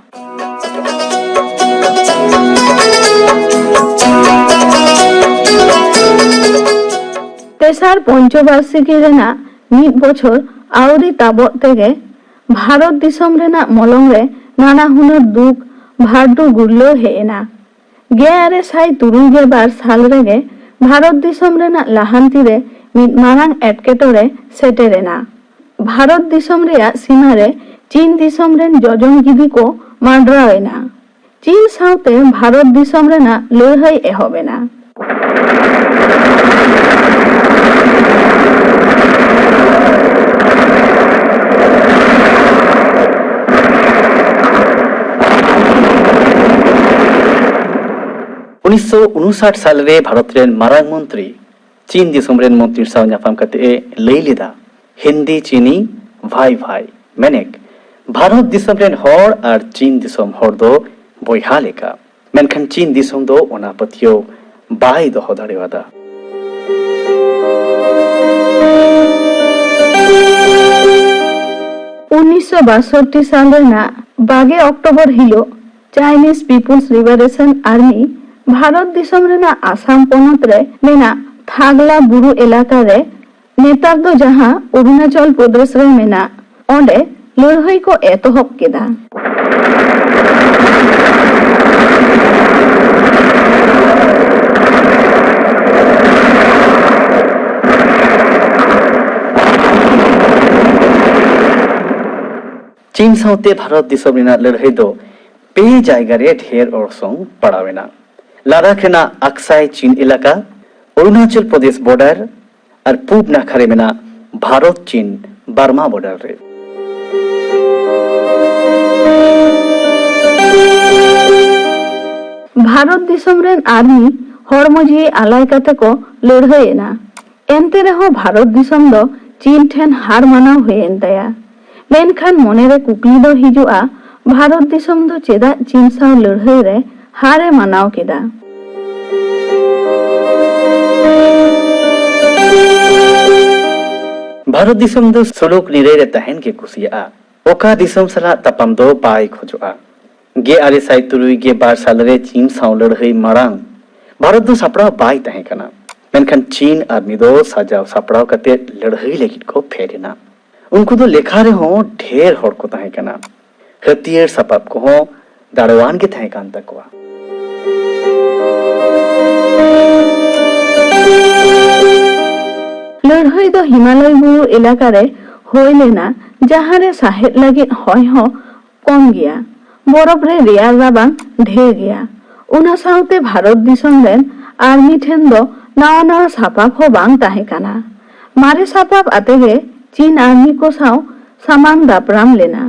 ᱛᱮᱥᱟᱨ ᱯᱚᱧᱪᱚᱵᱟᱨᱥᱤᱠᱤ ᱨᱮᱱᱟᱜ ᱢᱤᱫ ᱵᱚᱪᱷᱚᱨ ᱟᱹᱣᱨᱤ ᱛᱟᱵᱚᱜ ᱛᱮᱜᱮ ᱵᱷᱟᱨᱚᱛ ᱫᱤᱥᱚᱢ ᱨᱮᱱᱟᱜ ᱢᱚᱞᱚᱝ ᱨᱮ ᱱᱟᱱᱟ ᱦᱩᱱᱟᱹᱨ ᱫᱩᱠ ᱵᱷᱟᱨᱰᱩ ᱜᱩᱨᱞᱟᱹᱣ ᱦᱮᱡ ᱮᱱᱟ᱾ ᱜᱮᱞ ᱟᱨᱮ ᱥᱟᱭ ᱛᱩᱨᱩᱭ ᱜᱮᱞ ᱵᱟᱨ ᱥᱟᱞ ᱨᱮᱜᱮ ᱵᱷᱟᱨᱚᱛ ᱫᱤᱥᱚᱢ ᱨᱮᱱᱟᱜ ᱞᱟᱦᱟᱱᱛᱤ ᱨᱮ ᱢᱤᱫ ᱢᱟᱨᱟᱝ ᱮᱴᱠᱮᱴᱚᱬᱮ ᱥᱮᱴᱮᱨ ᱮᱱᱟ᱾ ᱵᱷᱟᱨᱚᱛ ᱫᱤᱥᱚᱢ ᱨᱮᱭᱟᱜ ᱥᱤᱢᱟ ᱨᱮ ᱪᱤᱱ ᱫᱤᱥᱚᱢ ᱨᱮᱱ ᱡᱚᱡᱚᱢ ᱜᱤᱫᱤ ᱠᱚ ᱢᱟᱸᱰᱨᱟᱣ ᱮᱱᱟ᱾ ᱪᱤᱱ ᱥᱟᱶᱛᱮ ᱵᱷᱟᱨᱚᱛ ᱫᱤᱥᱚᱢ ᱨᱮᱱᱟᱜ ᱞᱟᱹᱲᱦᱟᱹᱭ ᱮᱦᱚᱵ ᱮᱱᱟ᱾ ᱩᱱᱤᱥᱥᱚ ᱩᱱᱩᱥᱟᱴ ᱥᱟᱞ ᱨᱮ ᱵᱷᱟᱨᱚᱛ ᱨᱮᱱ ᱢᱟᱨᱟᱝ ᱢᱚᱱᱛᱨᱤ ᱪᱤᱱ ᱫᱤᱥᱚᱢ ᱨᱮᱱ ᱢᱚᱱᱛᱨᱤ ᱥᱟᱶ ᱧᱟᱯᱟᱢ ᱠᱟᱛᱮ ᱮ ᱞᱟᱹᱭ ᱞᱮᱫᱟ, "ᱦᱤᱱᱫᱤ ᱪᱤᱱᱤ ᱵᱷᱟᱭ ᱵᱷᱟᱭ", ᱢᱮᱱᱮᱠ, ᱵᱷᱟᱨᱚᱛ ᱫᱤᱥᱚᱢ ᱨᱮᱱ ᱦᱚᱲ ᱟᱨ ᱪᱤᱱ ᱫᱤᱥᱚᱢ ᱦᱚᱲ ᱫᱚ ᱵᱚᱭᱦᱟ ᱞᱮᱠᱟ᱾ ᱢᱮᱱᱠᱷᱟᱱ ᱪᱤᱱ ᱫᱤᱥᱚᱢ ᱫᱚ ᱚᱱᱟ ᱯᱟᱹᱛᱭᱟᱹᱣ ᱵᱟᱭ ᱫᱚᱦᱚ ᱫᱟᱲᱮᱭᱟᱫᱟ᱾ ᱩᱱᱤᱥᱥᱚ ᱵᱟᱥᱚᱴᱴᱤ ᱥᱟᱞ ᱨᱮᱱᱟᱜ ᱵᱟᱜᱮ ᱚᱠᱴᱳᱵᱚᱨ ᱦᱤᱞᱳᱜ Chinese People's Liberation Army Bharat ᱫᱤᱥᱚᱢ ᱨᱮᱱᱟᱜ ᱟᱥᱟᱢ ᱯᱚᱱᱚᱛ ᱨᱮ ᱢᱮᱱᱟᱜ ᱛᱷᱟᱜᱽᱞᱟ ᱵᱩᱨᱩ ᱮᱞᱟᱠᱟ ᱨᱮ, ᱱᱮᱛᱟᱨ ᱫᱚ ᱡᱟᱦᱟᱸ ᱚᱨᱩᱱᱟᱪᱚᱞ ᱯᱨᱚᱫᱮᱥ ᱨᱮ ᱢᱮᱱᱟᱜ, ᱚᱸᱰᱮ ᱞᱟᱹᱲᱦᱟᱹᱭ ᱠᱚ ᱮᱛᱚᱦᱚᱵ ᱠᱮᱫᱟ᱾ ᱪᱤᱱ ᱥᱟᱶᱛᱮ ᱵᱷᱟᱨᱚᱛ ᱫᱤᱥᱚᱢ ᱨᱮᱱᱟᱜ ᱞᱟᱹᱲᱦᱟᱹᱭ ᱫᱚ ᱯᱮ ᱡᱟᱭᱜᱟ ᱨᱮ ᱰᱷᱮᱨ ᱚᱨᱥᱚᱝ ᱯᱟᱲᱟᱣ ᱮᱱᱟ᱾ ᱞᱟᱫᱟᱠᱷ ᱨᱮᱱᱟᱜ ᱟᱠᱥᱟᱭ ᱪᱤᱱ ᱮᱞᱟᱠᱟ, ᱚᱨᱩᱱᱟᱪᱚᱞ ᱯᱨᱚᱫᱮᱥ ᱵᱚᱨᱰᱟᱨ ᱟᱨ ᱯᱩᱵ ᱱᱟᱠᱷᱟ ᱨᱮ ᱢᱮᱱᱟᱜ ᱵᱷᱟᱨᱚᱛ ᱪᱤᱱ ᱵᱟᱨᱢᱟ ᱵᱚᱨᱰᱟᱨ ᱨᱮ᱾ ᱵᱷᱟᱨᱚᱛ ᱫᱤᱥᱚᱢ ᱨᱮᱱ ᱟᱨᱢᱤ ᱦᱚᱲᱢᱚ ᱡᱤᱣᱤ ᱟᱞᱟᱭ ᱠᱟᱛᱮ ᱠᱚ ᱞᱟᱹᱲᱦᱟᱹᱭ ᱮᱱᱟ᱾ ᱮᱱᱛᱮ ᱨᱮᱦᱚᱸ ᱵᱷᱟᱨᱚᱛ ᱫᱤᱥᱚᱢ ᱫᱚ ᱪᱤᱱ ᱴᱷᱮᱱ ᱦᱟᱨ ᱢᱟᱱᱟᱣ ᱦᱩᱭᱮᱱ ᱛᱟᱭᱟ᱾ ᱢᱮᱱᱠᱷᱟᱱ ᱢᱚᱱᱮᱨᱮ ᱠᱩᱠᱞᱤ ᱫᱚ ᱦᱤᱡᱩᱜᱼᱟ, ᱵᱷᱟᱨᱚᱛ ᱫᱤᱥᱚᱢ ᱫᱚ ᱪᱮᱫᱟᱜ ᱪᱤᱱ ᱥᱟᱶ ᱞᱟᱹᱲᱦᱟᱹᱭ ᱨᱮ ᱦᱟᱨ ᱮ ᱢᱟᱱᱟᱣ ᱠᱮᱫᱟ? ᱵᱷᱟᱨᱚᱛ ᱫᱤᱥᱚᱢ ᱫᱚ ᱥᱩᱞᱩᱠ ᱱᱤᱨᱟᱹᱭ ᱨᱮ ᱛᱟᱦᱮᱱ ᱜᱮ ᱠᱩᱥᱤᱭᱟᱜᱼᱟ᱾ ᱚᱠᱟ ᱫᱤᱥᱚᱢ ᱥᱟᱞᱟᱜ ᱛᱟᱯᱟᱢ ᱫᱚ ᱵᱟᱭ ᱠᱷᱚᱡᱚᱜᱼᱟ᱾ ᱜᱮᱞ ᱟᱨᱮ ᱥᱟᱭ ᱛᱩᱨᱩᱭ ᱜᱮᱞ ᱵᱟᱨ ᱥᱟᱞ ᱨᱮ ᱪᱤᱱ ᱥᱟᱶ ᱞᱟᱹᱲᱦᱟᱹᱭ ᱢᱟᱲᱟᱝ ᱵᱷᱟᱨᱚᱛ ᱫᱚ ᱥᱟᱯᱲᱟᱣ ᱵᱟᱭ ᱛᱟᱦᱮᱸ ᱠᱟᱱᱟ᱾ ᱢᱮᱱᱠᱷᱟᱱ ᱪᱤᱱ ᱟᱨᱢᱤ ᱫᱚ ᱥᱟᱡᱟᱣ ᱥᱟᱯᱲᱟᱣ ᱠᱟᱛᱮ ᱞᱟᱹᱲᱦᱟᱹᱭ ᱞᱟᱹᱜᱤᱫ ᱠᱚ ᱯᱷᱮᱰ ᱮᱱᱟ᱾ ᱩᱱᱠᱩ ᱫᱚ ᱞᱮᱠᱷᱟ ᱨᱮᱦᱚᱸ ᱰᱷᱮᱨ ᱦᱚᱲ ᱠᱚ ᱛᱟᱦᱮᱸ ᱠᱟᱱᱟ᱾ ᱦᱟᱹᱛᱭᱟᱹᱨ ᱥᱟᱯᱟᱵ ᱠᱚᱦᱚᱸ ᱫᱟᱲᱮᱣᱟᱱ ᱜᱮ ᱛᱟᱦᱮᱸ ᱠᱟᱱ ᱛᱟᱠᱚᱣᱟ᱾ ᱞᱟᱹᱲᱦᱟᱹᱭ ᱫᱚ ᱦᱤᱢᱟᱞᱚᱭ ᱵᱩᱨᱩ ᱮᱞᱟᱠᱟ ᱨᱮ ᱦᱩᱭ ᱞᱮᱱᱟ, ᱡᱟᱦᱟᱸ ᱨᱮ ᱥᱟᱦᱮᱫ ᱞᱟᱹᱜᱤᱫ ᱦᱚᱭ ᱦᱚᱸ ᱠᱚᱢ ᱜᱮᱭᱟ᱾ ᱵᱚᱨᱚᱯ ᱨᱮ ᱨᱮᱭᱟᱲ ᱨᱟᱵᱟᱝ ᱰᱷᱮᱨ ᱜᱮᱭᱟ᱾ ᱚᱱᱟ ᱥᱟᱶᱛᱮ ᱵᱷᱟᱨᱚᱛ ᱫᱤᱥᱚᱢ ᱨᱮᱱ ᱟᱨᱢᱤ ᱴᱷᱮᱱ ᱫᱚ ᱱᱟᱣᱟ ᱱᱟᱣᱟ ᱥᱟᱯᱟᱵ ᱦᱚᱸ ᱵᱟᱝ ᱛᱟᱦᱮᱸ ᱠᱟᱱᱟ᱾ ᱢᱟᱨᱮ ᱥᱟᱯᱟᱵ ᱟᱛᱮ ᱜᱮ ᱪᱤᱱ ᱟᱨᱢᱤ ᱠᱚ ᱥᱟᱶ ᱥᱟᱢᱟᱝ ᱫᱟᱯᱨᱟᱢ ᱞᱮᱱᱟ᱾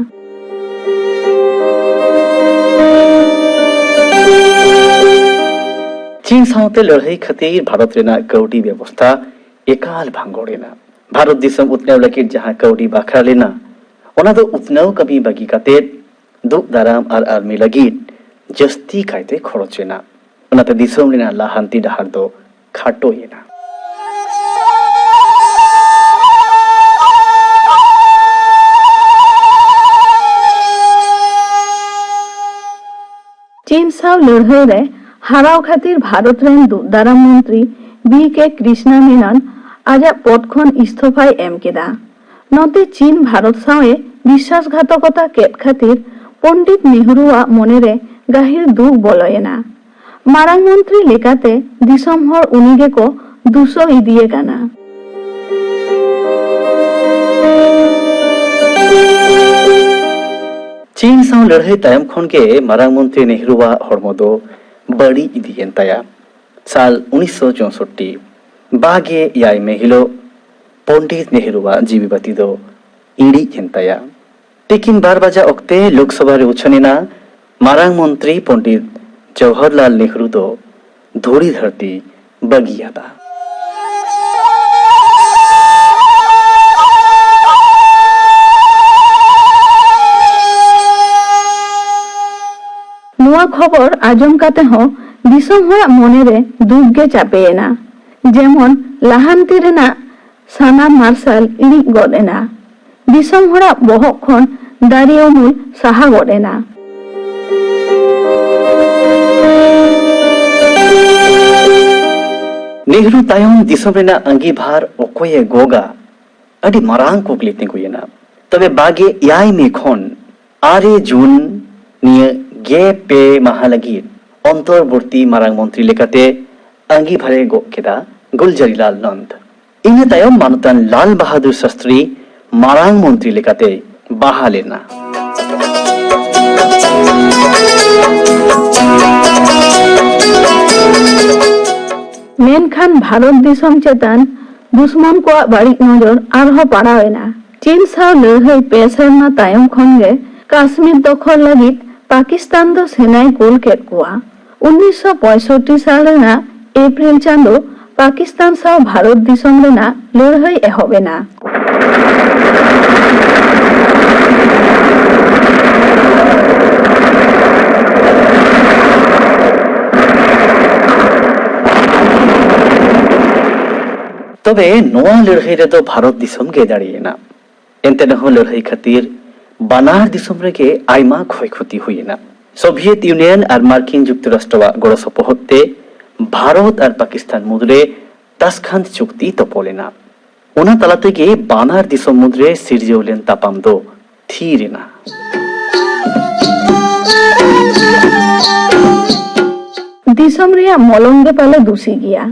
ᱪᱤᱱ ᱥᱟᱶᱛᱮ ᱞᱟᱹᱲᱦᱟᱹᱭ ᱠᱷᱟᱹᱛᱤᱨ ᱵᱷᱟᱨᱚᱛ ᱨᱮᱱᱟᱜ ᱠᱟᱹᱣᱰᱤ ᱵᱮᱵᱚᱥᱛᱷᱟ ᱮᱠᱟᱞ ᱵᱷᱟᱸᱜᱚᱲ ᱮᱱᱟ᱾ ᱵᱷᱟᱨᱚᱛ ᱫᱤᱥᱚᱢ ᱩᱛᱱᱟᱹᱣ ᱞᱟᱹᱜᱤᱫ ᱡᱟᱦᱟᱸ ᱠᱟᱹᱣᱰᱤ ᱵᱟᱠᱷᱨᱟ ᱞᱮᱱᱟ, ᱚᱱᱟ ᱫᱚ ᱩᱛᱱᱟᱹᱣ ᱠᱟᱹᱢᱤ ᱵᱟᱹᱜᱤ ᱠᱟᱛᱮ ᱫᱩᱜ ᱫᱟᱨᱟᱢ ᱟᱨ ᱟᱨᱢᱤ ᱞᱟᱹᱜᱤᱫ ᱡᱟᱹᱥᱛᱤ ᱠᱟᱭᱛᱮ ᱠᱷᱚᱨᱚᱪ ᱮᱱᱟ᱾ ᱚᱱᱟᱛᱮ ᱫᱤᱥᱚᱢ ᱨᱮᱱᱟᱜ ᱞᱟᱦᱟᱱᱛᱤ ᱰᱟᱦᱟᱨ ᱫᱚ ᱠᱷᱟᱴᱚᱭᱮᱱᱟ᱾ ᱪᱤᱱ ᱥᱟᱶ ᱞᱟᱹᱲᱦᱟᱹᱭ ᱨᱮ ᱦᱟᱨᱟᱣ ᱠᱷᱟᱹᱛᱤᱨ ᱵᱷᱟᱨᱚᱛ ᱨᱮᱱ ᱫᱩᱜ ᱫᱟᱨᱟᱢ ᱢᱚᱱᱛᱨᱤ ᱵᱤ ᱠᱮ ᱠᱨᱤᱥᱱᱟ ᱢᱮᱱᱚᱱ ᱟᱡᱟᱜ ᱯᱚᱫ ᱠᱷᱚᱱ ᱤᱥᱛᱷᱚᱯᱷᱟᱭ ᱮᱢ ᱠᱮᱫᱟ᱾ ᱱᱚᱛᱮ ᱪᱤᱱ ᱵᱷᱟᱨᱚᱛ ᱥᱟᱶ ᱮ ᱵᱤᱥᱣᱟᱥᱜᱷᱟᱛᱚᱠᱚᱛᱟ ᱠᱮᱫ ᱠᱷᱟᱹᱛᱤᱨ ᱯᱚᱱᱰᱤᱛ ᱱᱮᱦᱨᱩᱣᱟᱜ ᱢᱚᱱᱮᱨᱮ ᱜᱟᱹᱦᱤᱨ ᱫᱩᱠ ᱵᱚᱞᱚᱭᱮᱱᱟ᱾ ᱢᱟᱨᱟᱝ ᱢᱚᱱᱛᱨᱤ ᱞᱮᱠᱟᱛᱮ ᱫᱤᱥᱚᱢ ᱦᱚᱲ ᱩᱱᱤ ᱜᱮᱠᱚ ᱫᱩᱥᱟᱹᱣ ᱤᱫᱤᱭᱮ ᱠᱟᱱᱟ᱾ ᱪᱤᱱ ᱥᱟᱶ ᱞᱟᱹᱲᱦᱟᱹᱭ ᱛᱟᱭᱚᱢ ᱠᱷᱚᱱ ᱜᱮ ᱢᱟᱨᱟᱝ ᱢᱚᱱᱛᱨᱤ ᱱᱮᱦᱨᱩᱣᱟᱜ ᱦᱚᱲᱢᱚ ᱫᱚ ᱵᱟᱹᱲᱤᱡ ᱤᱫᱤᱭᱮᱱ ᱛᱟᱭᱟ᱾ ᱥᱟᱞ ᱩᱱᱤᱥᱥᱚ ᱪᱳᱥᱳᱴᱴᱤ ᱵᱟᱜᱮ ᱮᱭᱟᱭ ᱢᱮ ᱦᱤᱞᱳᱜ ᱯᱚᱱᱰᱤᱛ ᱱᱮᱦᱨᱩᱣᱟᱜ ᱡᱤᱣᱤ ᱵᱟᱹᱛᱤ ᱫᱚ ᱤᱬᱤᱡ ᱮᱱ ᱛᱟᱭᱟ᱾ ᱛᱤᱠᱤᱱ ᱵᱟᱨ ᱵᱟᱡᱟ ᱚᱠᱛᱮ ᱞᱳᱠᱥᱚᱵᱷᱟ ᱨᱮ ᱩᱪᱷᱟᱹᱱ ᱮᱱᱟ᱾ ᱢᱟᱨᱟᱝ ᱢᱚᱱᱛᱨᱤ ᱯᱚᱱᱰᱤᱛ ᱡᱚᱣᱦᱚᱨᱞᱟᱞ ᱱᱮᱦᱨᱩ ᱫᱚ ᱫᱷᱩᱲᱤ ᱫᱷᱟᱹᱨᱛᱤ ᱵᱟᱹᱜᱤᱭᱟᱫᱟ᱾ ᱱᱚᱣᱟ ᱠᱷᱚᱵᱚᱨ ᱟᱸᱡᱚᱢ ᱠᱟᱛᱮ ᱦᱚᱸ ᱫᱤᱥᱚᱢ ᱦᱚᱲᱟᱜ ᱢᱚᱱᱮ ᱨᱮ ᱫᱩᱠ ᱜᱮ ᱪᱟᱯᱮᱭᱮᱱᱟ᱾ ᱡᱮᱢᱚᱱ ᱞᱟᱦᱟᱱᱛᱤ ᱨᱮᱱᱟᱜ ᱥᱟᱱᱟᱢ ᱢᱟᱨᱥᱟᱞ ᱤᱬᱤᱡ ᱜᱚᱫ ᱮᱱᱟ᱾ ᱫᱤᱥᱚᱢ ᱦᱚᱲᱟᱜ ᱵᱚᱦᱚᱜ ᱠᱷᱚᱱ ᱫᱟᱨᱮ ᱩᱢᱩᱞ ᱥᱟᱦᱟ ᱜᱚᱫ ᱮᱱᱟ᱾ ᱱᱮᱦᱨᱩ ᱛᱟᱭᱚᱢ ᱫᱤᱥᱚᱢ ᱨᱮᱱᱟᱜ ᱟᱸᱜᱤᱵᱷᱟᱨ ᱚᱠᱚᱭᱮ ᱜᱚᱜᱟ? ᱟᱹᱰᱤ ᱢᱟᱨᱟᱝ ᱠᱩᱠᱞᱤ ᱛᱤᱸᱜᱩᱭᱮᱱᱟ᱾ ᱛᱚᱵᱮ ᱵᱟᱜᱮ ᱮᱭᱟᱭ ᱢᱮ ᱠᱷᱚᱱ ᱟᱨᱮ ᱡᱩᱱ ᱱᱤᱭᱟᱹ ᱜᱮ ᱯᱮ ᱢᱟᱦᱟ ᱞᱟᱹᱜᱤᱫ ᱚᱱᱛᱚᱨᱵᱚᱨᱛᱤ ᱢᱟᱨᱟᱝ ᱢᱚᱱᱛᱨᱤ ᱞᱮᱠᱟᱛᱮ ᱟᱸᱜᱤᱵᱷᱟᱨᱮ ᱜᱚᱜ ᱠᱮᱫᱟ ᱜᱩᱞᱡᱟᱨᱤᱞᱟᱞ ᱱᱚᱱᱫ᱾ ᱤᱱᱟᱹ ᱛᱟᱭᱚᱢ ᱢᱟᱱᱚᱛᱟᱱ ᱞᱟᱞ ᱵᱟᱦᱟᱫᱩᱨ ᱥᱟᱥᱛᱨᱤ ᱢᱟᱨᱟᱝ ᱢᱚᱱᱛᱨᱤ ᱞᱮᱠᱟᱛᱮᱭ ᱵᱟᱦᱟᱞ ᱮᱱᱟ᱾ ᱢᱮᱱᱠᱷᱟᱱ ᱵᱷᱟᱨᱚᱛ ᱫᱤᱥᱚᱢ ᱪᱮᱛᱟᱱ ᱫᱩᱥᱢᱚᱱ ᱠᱚᱣᱟᱜ ᱵᱟᱹᱲᱤᱡ ᱱᱚᱡᱚᱨ ᱟᱨᱦᱚᱸ ᱯᱟᱲᱟᱣ ᱮᱱᱟ᱾ ᱪᱤᱱ ᱥᱟᱶ ᱞᱟᱹᱲᱦᱟᱹᱭ ᱯᱮ ᱥᱮᱨᱢᱟ ᱛᱟᱭᱚᱢ ᱠᱷᱚᱱ ᱜᱮ ᱠᱟᱥᱢᱤᱨ ᱫᱚᱠᱷᱚᱞ ᱞᱟᱹᱜᱤᱫ ᱯᱟᱠᱤᱥᱛᱟᱱ ᱫᱚ ᱥᱮᱱᱟᱭ ᱠᱩᱞ ᱠᱮᱫ ᱠᱚᱣᱟ᱾ ᱩᱱᱤᱥᱥᱚ ᱯᱚᱸᱭᱥᱚᱴᱴᱤ ᱥᱟᱞ ᱨᱮᱱᱟᱜ ᱮᱯᱨᱤᱞ ᱪᱟᱸᱫᱚ ᱯᱟᱠᱤᱥᱛᱟᱱ ᱥᱟᱶ ᱵᱷᱟᱨᱚᱛ ᱫᱤᱥᱚᱢ ᱨᱮᱱᱟᱜ ᱞᱟᱹᱲᱦᱟᱹᱭ ᱮᱦᱚᱵ ᱮᱱᱟ᱾ ᱛᱚᱵᱮ ᱱᱚᱣᱟ ᱞᱟᱹᱲᱦᱟᱹᱭ ᱨᱮᱫᱚ ᱵᱷᱟᱨᱚᱛ ᱫᱤᱥᱚᱢ ᱜᱮ ᱫᱟᱲᱮᱭᱮᱱᱟ᱾ ᱮᱱᱛᱮ ᱨᱮᱦᱚᱸ ᱞᱟᱹᱲᱦᱟᱹᱭ ᱠᱷᱟᱹᱛᱤᱨ ᱵᱟᱱᱟᱨ ᱫᱤᱥᱚᱢ ᱨᱮᱜᱮ ᱟᱭᱢᱟ ᱠᱷᱚᱭ ᱠᱷᱚᱛᱤ ᱦᱩᱭ ᱮᱱᱟ᱾ ᱥᱳᱵᱷᱤᱭᱮᱛ ᱤᱭᱩᱱᱤᱭᱚᱱ ᱟᱨ ᱢᱟᱨᱠᱤᱱ ᱡᱩᱠᱛᱚᱨᱟᱥᱴᱨᱚᱣᱟᱜ ᱜᱚᱲᱚ ᱥᱚᱯᱚᱦᱚᱫ ᱛᱮ ᱵᱷᱟᱨᱚᱛ ᱟᱨ ᱯᱟᱠᱤᱥᱛᱟᱱ ᱢᱩᱫᱽᱨᱮ ᱛᱟᱥᱠᱷᱟᱱᱫ ᱪᱩᱠᱛᱤ ᱛᱚᱯᱚᱞ ᱮᱱᱟ᱾ ᱚᱱᱟ ᱛᱟᱞᱟ ᱛᱮᱜᱮ ᱵᱟᱱᱟᱨ ᱫᱤᱥᱚᱢ ᱢᱩᱫᱽᱨᱮ ᱥᱤᱨᱡᱟᱹᱣ ᱞᱮᱱ ᱛᱟᱯᱟᱢ ᱫᱚ ᱛᱷᱤᱨ ᱮᱱᱟ᱾ ᱫᱤᱥᱚᱢ ᱨᱮᱭᱟᱜ ᱢᱚᱞᱚᱝ ᱜᱮ ᱯᱟᱞᱮ ᱫᱩᱥᱤ ᱜᱮᱭᱟ᱾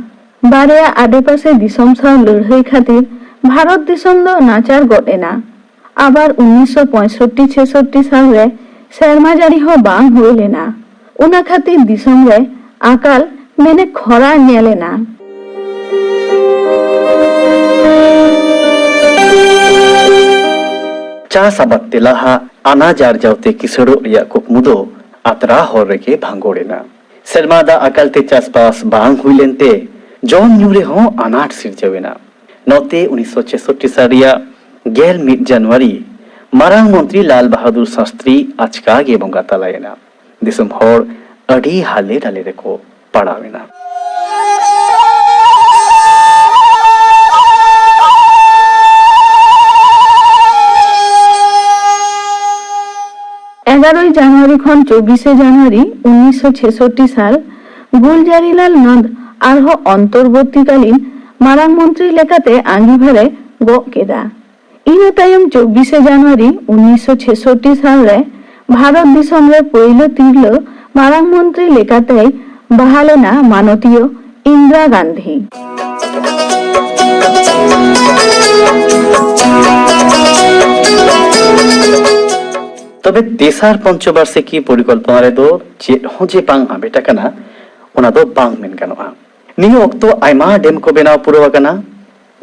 ᱵᱟᱨᱭᱟ ᱟᱰᱮᱯᱟᱥᱮ ᱫᱤᱥᱚᱢ ᱥᱟᱶ ᱞᱟᱹᱲᱦᱟᱹᱭ ᱠᱷᱟᱹᱛᱤᱨ ᱵᱷᱟᱨᱚᱛ ᱫᱤᱥᱚᱢ ᱫᱚ ᱱᱟᱪᱟᱨ ᱜᱚᱫ ᱮᱱᱟ᱾ ᱟᱵᱟᱨ ᱩᱱᱤᱥᱥᱚ ᱯᱚᱸᱭᱥᱚᱴᱴᱤ ᱪᱷᱮᱥᱚᱴᱴᱤ ᱥᱟᱞ ᱨᱮ ᱥᱮᱨᱢᱟ ᱡᱟᱹᱲᱤ ᱦᱚᱸ ᱵᱟᱝ ᱦᱩᱭ ᱞᱮᱱᱟ᱾ ᱚᱱᱟ ᱠᱷᱟᱹᱛᱤᱨ ᱫᱤᱥᱚᱢ ᱨᱮ ᱟᱠᱟᱞ, ᱢᱮᱱᱮ ᱠᱷᱚᱨᱟ ᱧᱮᱞ ᱮᱱᱟ᱾ ᱪᱟᱥ ᱟᱵᱟᱫ ᱛᱮ ᱞᱟᱦᱟ ᱟᱱᱟᱡ ᱟᱨᱡᱟᱣ ᱛᱮ ᱠᱤᱥᱟᱹᱲᱚᱜ ᱨᱮᱭᱟᱜ ᱠᱩᱠᱢᱩ ᱫᱚ ᱟᱛᱨᱟ ᱦᱚᱨ ᱨᱮᱜᱮ ᱵᱷᱟᱸᱜᱚᱲ ᱮᱱᱟ᱾ ᱥᱮᱨᱢᱟ ᱫᱟᱜ ᱟᱠᱟᱞ ᱛᱮ ᱪᱟᱥᱵᱟᱥ ᱵᱟᱝ ᱦᱩᱭ ᱞᱮᱱᱛᱮ ᱡᱚᱢ ᱧᱩ ᱨᱮᱦᱚᱸ ᱟᱱᱟᱴ ᱥᱤᱨᱡᱟᱹᱣ ᱮᱱᱟ᱾ ᱱᱚᱛᱮ ᱩᱱᱤᱥᱥᱚ ᱪᱷᱮᱥᱚᱴᱴᱤ ᱥᱟᱞ ᱨᱮᱭᱟᱜ ᱜᱮᱞ ᱢᱤᱫ ᱡᱟᱱᱩᱣᱟᱨᱤ ᱢᱟᱨᱟᱝ ᱢᱚᱱᱛᱨᱤ ᱞᱟᱞ ᱵᱟᱦᱟᱫᱩᱨ ᱥᱟᱥᱛᱨᱤ ᱟᱪᱠᱟ ᱜᱮ ᱵᱚᱸᱜᱟ ᱛᱟᱞᱟᱭᱮᱱᱟ᱾ ᱫᱤᱥᱚᱢ ᱦᱚᱲ ᱟᱹᱰᱤ ᱦᱟᱞᱮ ᱰᱟᱞᱮ ᱨᱮᱠᱚ ᱯᱟᱲᱟᱣ ᱮᱱᱟ᱾ ᱮᱜᱟᱨᱳᱭ ᱡᱟᱱᱩᱣᱟᱨᱤ ᱠᱷᱚᱱ ᱪᱚᱵᱵᱤᱥᱮ ᱡᱟᱱᱩᱣᱟᱨᱤ ᱩᱱᱤᱥᱥᱚ ᱪᱷᱮᱥᱚᱴᱴᱤ ᱥᱟᱞ ᱜᱩᱞᱡᱟᱨᱤᱞᱟᱞ ᱱᱚᱸᱫᱽ ᱟᱨᱦᱚᱸ ᱚᱱᱛᱚᱨᱵᱚᱨᱛᱤᱠᱟᱞᱤᱱ ᱢᱟᱨᱟᱝ ᱢᱚᱱᱛᱨᱤ ᱞᱮᱠᱟᱛᱮ ᱟᱸᱜᱤᱵᱷᱟᱨᱮ ᱜᱚᱜ ᱠᱮᱫᱟ᱾ ᱤᱱᱟᱹ ᱛᱟᱭᱚᱢ ᱪᱚᱵᱵᱤᱥᱮ ᱡᱟᱱᱩᱣᱟᱨᱤ ᱩᱱᱤᱥᱥᱚ ᱪᱷᱮᱥᱚᱴᱴᱤ ᱥᱟᱞ ᱨᱮ ᱵᱷᱟᱨᱚᱛ ᱫᱤᱥᱚᱢ ᱨᱮ ᱯᱳᱭᱞᱳ ᱛᱤᱨᱞᱟᱹ ᱢᱟᱨᱟᱝ ᱢᱚᱱᱛᱨᱤ ᱞᱮᱠᱟᱛᱮᱭ ᱵᱟᱦᱟᱞ ᱮᱱᱟ ᱢᱟᱱᱚᱛᱤᱭᱟᱹ ᱤᱱᱫᱨᱟ ᱜᱟᱱᱫᱷᱤ᱾ ᱛᱚᱵᱮ ᱛᱮᱥᱟᱨ ᱯᱚᱧᱪᱚᱵᱟᱨᱥᱤᱠᱤ ᱯᱚᱨᱤᱠᱚᱞᱯᱚᱱᱟ ᱨᱮᱫᱚ ᱪᱮᱫ ᱦᱚᱸ ᱡᱮ ᱵᱟᱝ ᱦᱟᱢᱮᱴ ᱟᱠᱟᱱᱟ, ᱚᱱᱟ ᱫᱚ ᱵᱟᱝ ᱢᱮᱱ ᱜᱟᱱᱚᱜᱼᱟ᱾ ᱱᱤᱭᱟᱹ ᱚᱠᱛᱚ ᱟᱭᱢᱟ ᱰᱮᱢ ᱠᱚ ᱵᱮᱱᱟᱣ ᱯᱩᱨᱟᱹᱣ ᱟᱠᱟᱱᱟ,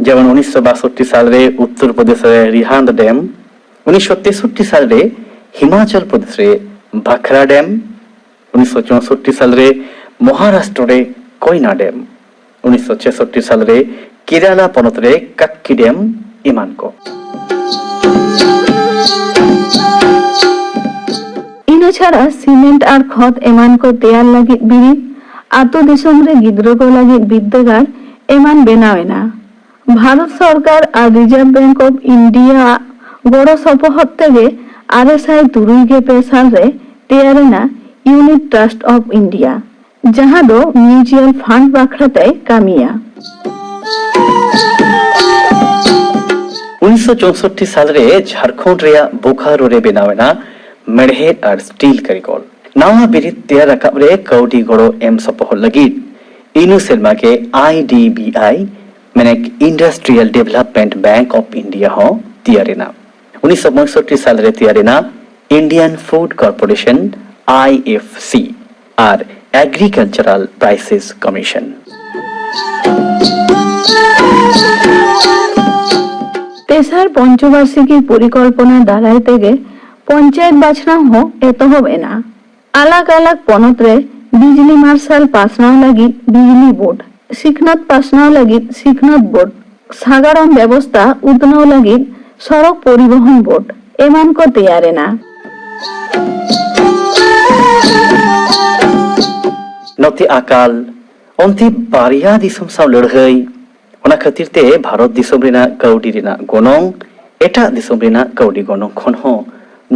ᱡᱮᱢᱚᱱ ᱩᱱᱤᱥᱥᱚ ᱵᱟᱥᱚᱴᱴᱤ ᱥᱟᱞ ᱨᱮ ᱩᱛᱛᱚᱨ ᱯᱨᱚᱫᱮᱥ ᱨᱮ ᱨᱤᱦᱟᱱᱫ ᱰᱮᱢ, ᱩᱱᱤᱥᱥᱚ ᱛᱮᱥᱚᱴᱴᱤ ᱥᱟᱞ ᱨᱮ ᱦᱤᱢᱟᱪᱚᱞ ᱯᱨᱚᱫᱮᱥ ᱨᱮ ᱵᱷᱟᱠᱷᱨᱟ ᱰᱮᱢ, ᱩᱱᱤᱥᱥᱚ ᱪᱳᱥᱚᱴᱴᱤ ᱥᱟᱞ ᱨᱮ ᱢᱚᱦᱟᱨᱟᱥᱴᱨᱚ ᱨᱮ ᱠᱚᱭᱱᱟ ᱰᱮᱢ, ᱩᱱᱤᱥᱥᱚ ᱪᱷᱮᱥᱚᱴᱴᱤ ᱥᱟᱞ ᱨᱮ ᱠᱮᱨᱟᱞᱟ ᱯᱚᱱᱚᱛ ᱨᱮ ᱠᱟᱠᱠᱤ ᱰᱮᱢ ᱮᱢᱟᱱ ᱠᱚ᱾ ᱤᱱᱟᱹ ᱪᱷᱟᱲᱟ ᱥᱤᱢᱮᱱᱴ ᱟᱨ ᱠᱷᱚᱛ ᱮᱢᱟᱱ ᱠᱚ ᱛᱮᱭᱟᱨ ᱞᱟᱹᱜᱤᱫ ᱵᱤᱨᱤᱫ, ᱟᱛᱳ ᱫᱤᱥᱚᱢ ᱨᱮ ᱜᱤᱫᱽᱨᱟᱹ ᱠᱚ ᱞᱟᱹᱜᱤᱫ ᱵᱤᱨᱫᱟᱹᱜᱟᱲ ᱮᱢᱟᱱ ᱵᱮᱱᱟᱣ ᱮᱱᱟ᱾ ᱵᱷᱟᱨᱚᱛ ᱥᱚᱨᱠᱟᱨ ᱟᱨ ᱨᱤᱡᱟᱨᱵᱷ ᱵᱮᱝᱠ ᱚᱯᱷ ᱤᱱᱰᱤᱭᱟ ᱟᱜ ᱜᱚᱲᱚ ᱥᱚᱯᱚᱦᱚᱫ ᱛᱮᱜᱮ ᱟᱨᱮ ᱥᱟᱭ ᱛᱩᱨᱩᱭ ᱜᱮᱞ ᱯᱮ ᱥᱟᱞ ᱨᱮ ᱛᱮᱭᱟᱨ ᱮᱱᱟ ᱤᱭᱩᱱᱤᱴ ᱴᱨᱟᱥᱴ ᱚᱯᱷ ᱤᱱᱰᱤᱭᱟ, ᱡᱟᱦᱟᱸ ᱫᱚ ᱢᱤᱭᱩᱪᱩᱣᱟᱞ ᱯᱷᱟᱱᱰ ᱵᱟᱠᱷᱨᱟ ᱛᱮᱭ ᱠᱟᱹᱢᱤᱭᱟ᱾ ᱩᱱᱤᱥᱥᱚ ᱪᱳᱥᱚᱴᱴᱤ ᱥᱟᱞ ᱨᱮ ᱡᱷᱟᱲᱠᱷᱚᱸᱰ ᱨᱮᱭᱟᱜ ᱵᱳᱠᱟᱨᱳ ᱨᱮ ᱵᱮᱱᱟᱣ ᱮᱱᱟ ᱢᱮᱲᱦᱮᱫ ᱟᱨ ᱥᱴᱤᱞ ᱠᱟᱹᱨᱤᱜᱚᱞ᱾ ᱱᱟᱣᱟ ᱵᱤᱨᱤᱫ ᱛᱮᱭᱟᱨ ᱨᱟᱠᱟᱵ ᱨᱮ ᱠᱟᱹᱣᱰᱤ ᱜᱚᱲᱚ ᱮᱢ ᱥᱚᱯᱚᱦᱚᱫ ᱞᱟᱹᱜᱤᱫ ᱤᱱᱟᱹ ᱥᱮᱨᱢᱟ ᱜᱮ ᱟᱭ ᱰᱤ ᱵᱤ ᱟᱭ, ᱢᱮᱱᱮᱠ industrial development bank of India ᱦᱚᱸ ᱛᱮᱭᱟᱨ ᱮᱱᱟ᱾ ᱩᱱᱤᱥᱥᱚ ᱯᱚᱸᱭᱥᱚᱴᱴᱤ ᱥᱟᱞ ᱨᱮ ᱛᱮᱭᱟᱨ ᱮᱱᱟ Indian Food Corporation, I F C, R Agricultural Prices Commission᱾ ᱛᱮᱥᱟᱨ ᱯᱚᱧᱪᱚᱵᱟᱨᱥᱤᱠᱤ ᱯᱚᱨᱤᱠᱚᱞᱯᱚᱱᱟ ᱫᱟᱨᱟᱭ ᱛᱮᱜᱮ ᱯᱚᱧᱪᱟᱭᱮᱛ ᱵᱟᱪᱷᱱᱟᱣ ᱦᱚᱸ ᱮᱛᱚᱦᱚᱵ ᱮᱱᱟ᱾ ᱟᱞᱟᱜᱽ ᱟᱞᱟᱜᱽ ᱯᱚᱱᱚᱛ ᱨᱮ ᱵᱤᱡᱽᱞᱤ ᱢᱟᱨᱥᱟᱞ ᱯᱟᱥᱱᱟᱣ ᱞᱟᱹᱜᱤᱫ ᱵᱤᱡᱽᱞᱤ ᱵᱳᱨᱰ, ᱥᱤᱠᱷᱱᱟᱹᱛ ᱯᱟᱥᱱᱟᱣ ᱞᱟᱹᱜᱤᱫ ᱥᱤᱠᱷᱱᱟᱹᱛ ᱵᱳᱨᱰ, ᱥᱟᱜᱟᱲᱚᱢ ᱵᱮᱵᱚᱥᱛᱟ ᱩᱛᱱᱟᱹᱣ ᱞᱟᱹᱜᱤᱫ ᱥᱚᱲᱚᱠ ᱯᱚᱨᱤᱵᱚᱦᱚᱱ ᱵᱳᱨᱰ ᱮᱢᱟᱱ ᱠᱚ ᱛᱮᱭᱟᱨ ᱮᱱᱟ᱾ ᱱᱚᱛᱮ ᱟᱠᱟᱞ, ᱚᱱᱛᱮ ᱵᱟᱨᱭᱟ ᱫᱤᱥᱚᱢ ᱥᱟᱶ ᱞᱟᱹᱲᱦᱟᱹᱭ, ᱚᱱᱟ ᱠᱷᱟᱹᱛᱤᱨ ᱛᱮ ᱵᱷᱟᱨᱚᱛ ᱫᱤᱥᱚᱢ ᱨᱮᱱᱟᱜ ᱠᱟᱹᱣᱰᱤ ᱨᱮᱱᱟᱜ ᱜᱚᱱᱚᱝ ᱮᱴᱟᱜ ᱫᱤᱥᱚᱢ ᱨᱮᱱᱟᱜ ᱠᱟᱹᱣᱰᱤ ᱜᱚᱱᱚᱝ ᱠᱷᱚᱱ ᱦᱚᱸ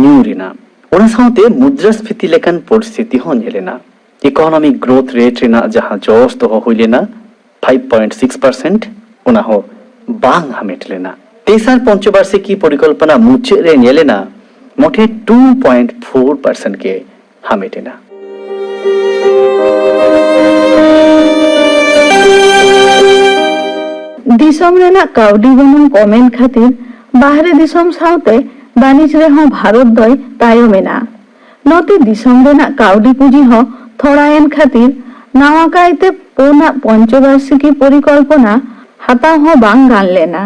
ᱧᱩᱨ ᱮᱱᱟ᱾ ᱚᱱᱟ ᱥᱟᱶᱛᱮ ᱢᱩᱫᱽᱨᱟᱹᱥᱯᱷᱤᱛᱤ ᱞᱮᱠᱟᱱ ᱯᱚᱨᱤᱥᱛᱷᱤᱛᱤ ᱦᱚᱸ ᱧᱮᱞ ᱮᱱᱟ᱾ Economic growth rate ᱨᱮᱱᱟᱜ ᱡᱟᱦᱟᱸ ᱡᱚᱥ ᱫᱚᱦᱚ ᱦᱩᱭ ᱞᱮᱱᱟ five point six percent, ᱚᱱᱟ ᱦᱚᱸ ᱵᱟᱝ ᱦᱟᱢᱮᱴ ᱞᱮᱱᱟ᱾ ᱛᱮᱥᱟᱨ ᱯᱚᱧᱪᱚᱵᱟᱨᱥᱤᱠᱤ ᱯᱚᱨᱤᱠᱚᱞᱯᱚᱱᱟ ᱢᱩᱪᱟᱹᱫ ᱨᱮ ᱧᱮᱞ ᱮᱱᱟ ᱢᱚᱴᱷᱮ two point four percent ᱜᱮ ᱦᱟᱢᱮᱴ ᱮᱱᱟ᱾ ᱫᱤᱥᱚᱢ ᱨᱮᱱᱟᱜ ᱠᱟᱹᱣᱰᱤ ᱜᱚᱱᱚᱝ ᱠᱚᱢ ᱮᱱ ᱠᱷᱟᱹᱛᱤᱨ ᱵᱟᱦᱨᱮ ᱫᱤᱥᱚᱢ ᱥᱟᱶᱛᱮ ᱵᱟᱹᱱᱤᱡᱽ ᱨᱮᱦᱚᱸ ᱵᱷᱟᱨᱚᱛ ᱫᱚᱭ ᱛᱟᱭᱚᱢ ᱮᱱᱟ᱾ ᱱᱚᱛᱮ ᱫᱤᱥᱚᱢ ᱨᱮᱱᱟᱜ ᱠᱟᱹᱣᱰᱤ ᱯᱩᱸᱡᱤ ᱦᱚᱸ ᱛᱷᱚᱲᱟ ᱮᱱ ᱠᱷᱟᱹᱛᱤᱨ ᱱᱟᱣᱟ ᱠᱟᱭᱛᱮ ᱯᱩᱱᱟᱜ ᱯᱚᱧᱪᱚᱵᱟᱨᱥᱤᱠᱤ ᱯᱚᱨᱤᱠᱚᱞᱯᱚᱱᱟ ᱦᱟᱛᱟᱣ ᱦᱚᱸ ᱵᱟᱝ ᱜᱟᱱ ᱞᱮᱱᱟ᱾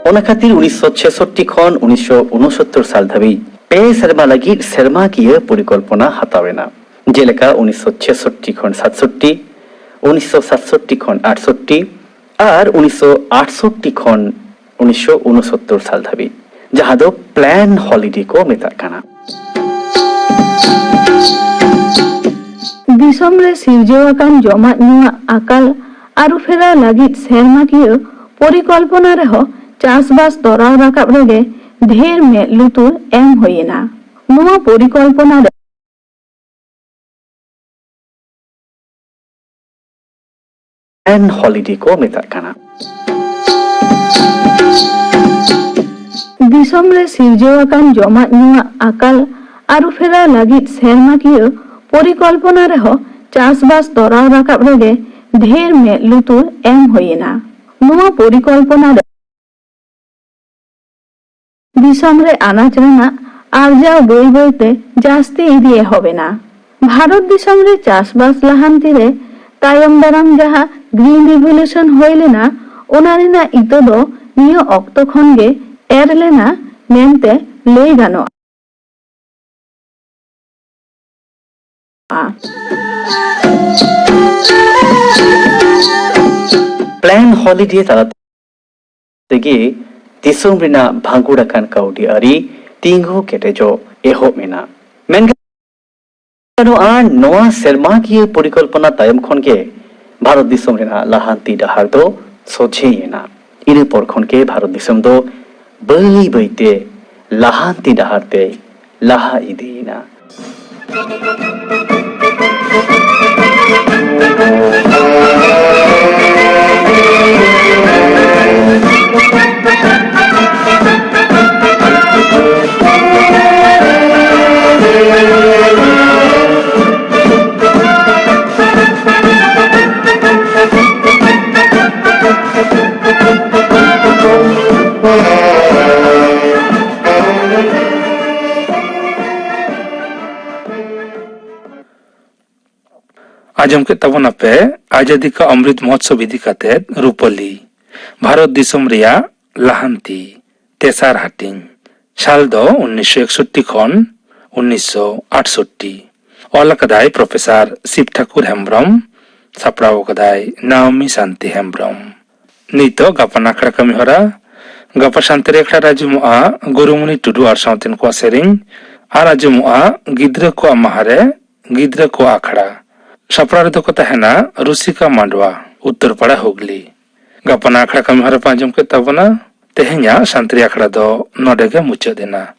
ᱚᱱᱟ ᱠᱷᱟᱹᱛᱤᱨ ᱩᱱᱤᱥᱥᱚ ᱪᱷᱮᱥᱚᱴᱴᱤ ᱠᱷᱚᱱ ᱩᱱᱤᱥᱥᱚ ᱩᱱᱚᱥᱚᱛᱛᱚᱨ ᱥᱟᱞ ᱫᱷᱟᱹᱵᱤᱡ ᱯᱮ ᱥᱮᱨᱢᱟ ᱞᱟᱹᱜᱤᱫ ᱥᱮᱨᱢᱟᱠᱤᱭᱟᱹ ᱯᱚᱨᱤᱠᱚᱞᱯᱚᱱᱟ ᱦᱟᱛᱟᱣ ᱮᱱᱟ, ᱡᱮᱞᱮᱠᱟ ᱩᱱᱤᱥᱥᱚ ᱪᱷᱮᱥᱚᱴᱴᱤ ᱠᱷᱚᱱ ᱥᱟᱛᱥᱚᱴᱴᱤ, ᱩᱱᱤᱥᱥᱚ ᱥᱟᱛᱥᱚᱴᱴᱤ ᱠᱷᱚᱱ ᱟᱴᱥᱚᱴᱴᱤ ᱟᱨ ᱩᱱᱤᱥᱥᱚ ᱟᱴᱥᱚᱴᱴᱤ ᱠᱷᱚᱱ ᱩᱱᱤᱥᱥᱚ ᱩᱱᱚᱥᱚᱛᱛᱚᱨ ᱥᱟᱞ ᱫᱷᱟᱹᱵᱤᱡ, ᱡᱟᱦᱟᱸ ᱫᱚ plan holiday ᱠᱚ ᱢᱮᱛᱟᱜ ᱠᱟᱱᱟ᱾ ᱫᱤᱥᱚᱢ ᱨᱮ ᱥᱤᱨᱡᱟᱹᱣ ᱟᱠᱟᱱ ᱡᱚᱢᱟᱜ ᱧᱩᱣᱟᱜ ᱟᱠᱟᱞ ᱟᱹᱨᱩᱯᱷᱮᱨᱟᱣ ᱞᱟᱹᱜᱤᱫ ᱥᱮᱨᱢᱟᱠᱤᱭᱟᱹ ᱯᱚᱨᱤᱠᱚᱞᱯᱚᱱᱟ ᱨᱮᱦᱚᱸ ᱪᱟᱥᱵᱟᱥ ᱛᱚᱨᱟᱣ ᱨᱟᱠᱟᱵ ᱨᱮᱜᱮ ᱰᱷᱮᱨ ᱢᱮᱫ ᱞᱩᱛᱩᱨ ᱮᱢ ᱦᱩᱭ ᱮᱱᱟ᱾ ᱱᱚᱣᱟ ᱯᱚᱨᱤᱠᱚᱞᱯᱚᱱᱟ ᱨᱮ plan holiday ᱠᱚ ᱢᱮᱛᱟᱜ ᱠᱟᱱᱟ᱾ ᱫᱤᱥᱚᱢ ᱨᱮ ᱥᱤᱨᱡᱟᱹᱣ ᱟᱠᱟᱱ ᱡᱚᱢᱟᱜ ᱧᱩᱣᱟᱜ ᱟᱠᱟᱞ ᱟᱹᱨᱩᱯᱷᱮᱨᱟᱣ ᱞᱟᱹᱜᱤᱫ ᱥᱮᱨᱢᱟᱠᱤᱭᱟᱹ ᱯᱚᱨᱤᱠᱚᱞᱯᱚᱱᱟ ᱨᱮᱦᱚᱸ ᱪᱟᱥᱵᱟᱥ ᱛᱚᱨᱟᱣ ᱨᱟᱠᱟᱵ ᱨᱮᱜᱮ ᱰᱷᱮᱨ ᱢᱮᱫ ᱞᱩᱛᱩᱨ ᱮᱢ ᱦᱩᱭᱮᱱᱟ᱾ ᱱᱚᱣᱟ ᱯᱚᱨᱤᱠᱚᱞᱯᱚᱱᱟ ᱨᱮ ᱫᱤᱥᱚᱢ ᱨᱮ ᱟᱱᱟᱡ ᱨᱮᱱᱟᱜ ᱟᱨᱡᱟᱣ ᱵᱟᱹᱭ ᱵᱟᱹᱭᱛᱮ ᱡᱟᱹᱥᱛᱤ ᱤᱫᱤ ᱮᱦᱚᱵ ᱮᱱᱟ᱾ ᱵᱷᱟᱨᱚᱛ ᱫᱤᱥᱚᱢ ᱨᱮ ᱪᱟᱥᱵᱟᱥ ᱞᱟᱦᱟᱱᱛᱤ ᱨᱮ ᱛᱟᱭᱚᱢ ᱫᱟᱨᱟᱢ ᱡᱟᱦᱟᱸ Green Revolution ᱦᱩᱭ ᱞᱮᱱᱟ, ᱚᱱᱟ ᱨᱮᱱᱟᱜ ᱤᱛᱟᱹ ᱫᱚ ᱱᱤᱭᱟᱹ ᱚᱠᱛᱚ ᱠᱷᱚᱱ ᱜᱮ ᱮᱨ ᱞᱮᱱᱟ ᱢᱮᱱᱛᱮ ᱞᱟᱹᱭ ᱜᱟᱱᱚᱜᱼᱟ᱾ ᱯᱞᱟᱱ ᱦᱚᱞᱤᱰᱮ ᱛᱟᱞᱟ ᱛᱮᱜᱮ ᱫᱤᱥᱚᱢ ᱨᱮᱱᱟᱜ ᱵᱷᱟᱸᱜᱩᱲ ᱟᱠᱟᱱ ᱠᱟᱹᱣᱰᱤ ᱟᱹᱨᱤ ᱛᱤᱸᱜᱩ ᱠᱮᱴᱮᱡᱚᱜ ᱮᱦᱚᱵ ᱮᱱᱟ᱾ ᱢᱮᱱ ᱜᱟᱱᱚᱜᱼᱟ, ᱱᱚᱣᱟ ᱥᱮᱨᱢᱟᱠᱤᱭᱟᱹ ᱯᱚᱨᱤᱠᱚᱞᱯᱚᱱᱟ ᱛᱟᱭᱚᱢ ᱠᱷᱚᱱ ᱜᱮ ᱵᱷᱟᱨᱚᱛ ᱫᱤᱥᱚᱢ ᱨᱮᱱᱟᱜ ᱞᱟᱦᱟᱱᱛᱤ ᱰᱟᱦᱟᱨ ᱫᱚ ᱥᱚᱡᱷᱮᱭᱮᱱᱟ᱾ ᱤᱱᱟᱹ ᱯᱚᱨ ᱠᱷᱚᱱ ᱜᱮ ᱵᱷᱟᱨᱚᱛ ᱫᱤᱥᱚᱢ ᱫᱚ ᱵᱟᱹᱭ ᱵᱟᱹᱭᱛᱮ ᱞᱟᱦᱟᱱᱛᱤ ᱰᱟᱦᱟᱨ ᱛᱮᱭ ᱞᱟᱦᱟ ᱤᱫᱤᱭᱮᱱᱟ᱾ ᱟᱸᱡᱚᱢ ᱠᱮᱫ ᱛᱟᱵᱚᱱᱟᱯᱮ ᱟᱡᱟᱫᱤ ᱠᱟ ᱚᱢᱨᱤᱛ ᱢᱚᱦᱳᱛᱥᱚᱵ ᱤᱫᱤ ᱠᱟᱛᱮ ᱨᱩᱯᱟᱹᱞᱤ, ᱵᱷᱟᱨᱚᱛ ᱫᱤᱥᱚᱢ ᱨᱮᱭᱟᱜ ᱞᱟᱦᱟᱱᱛᱤ, ᱛᱮᱥᱟᱨ ᱦᱟᱹᱴᱤᱧ᱾ ᱥᱟᱞ ᱫᱚ ᱩᱱᱤᱥᱥᱚ ᱮᱠᱥᱚᱴᱴᱤ ᱠᱷᱚᱱ ᱩᱱᱤᱥᱥᱚ ᱟᱴᱥᱚᱴᱴᱤ᱾ ᱚᱞ ᱟᱠᱟᱫᱟᱭ ᱯᱨᱚᱯᱷᱮᱥᱚᱨ ᱥᱤᱵ ᱴᱷᱟᱠᱩᱨ ᱦᱮᱢᱵᱽᱨᱚᱢ, ᱥᱟᱯᱲᱟᱣ ᱟᱠᱟᱫᱟᱭ ᱱᱟᱣᱢᱤ ᱥᱟᱱᱛᱤ ᱦᱮᱢᱵᱽᱨᱚᱢ᱾ ᱱᱤᱛᱚᱜ ᱜᱟᱯᱟᱱ ᱟᱠᱷᱲᱟ ᱠᱟᱹᱢᱤ ᱦᱚᱨᱟ᱾ ᱜᱟᱯᱟ ᱥᱟᱱᱛᱟᱲᱤ ᱟᱠᱷᱲᱟ ᱨᱮ ᱟᱸᱡᱚᱢᱚᱜᱼᱟ ᱜᱩᱨᱩᱢᱩᱱᱤ ᱴᱩᱰᱩ ᱟᱨ ᱥᱟᱶᱛᱮᱱ ᱠᱚᱣᱟᱜ ᱥᱮᱨᱮᱧ, ᱟᱨ ᱟᱸᱡᱚᱢᱚᱜᱼᱟ ᱜᱤᱫᱽᱨᱟᱹ ᱠᱚᱣᱟᱜ ᱢᱟᱦᱟ ᱨᱮ ᱜᱤᱫᱽᱨᱟᱹ ᱠᱚᱣᱟᱜ ᱟᱠᱷᱲᱟ᱾ ᱥᱟᱯᱲᱟᱣ ᱨᱮᱫᱚ ᱠᱚ ᱛᱟᱦᱮᱱᱟ ᱨᱩᱥᱤᱠᱟ ᱢᱟᱰᱣᱟ, ᱩᱛᱛᱚᱨ ᱯᱟᱲᱟ, ᱦᱩᱜᱽᱞᱤ᱾ ᱜᱟᱯᱟᱱ ᱟᱠᱷᱲᱟ ᱠᱟᱹᱢᱤ ᱦᱚᱨᱟ ᱯᱮ ᱟᱸᱡᱚᱢ ᱠᱮᱫ ᱛᱟᱵᱚᱱᱟ᱾ ᱛᱮᱦᱮᱧᱟᱜ ᱥᱟᱱᱛᱟᱲᱤ ᱟᱠᱷᱲᱟ ᱫᱚ ᱱᱚᱰᱮ ᱜᱮ ᱢᱩᱪᱟᱹᱫ ᱮᱱᱟ᱾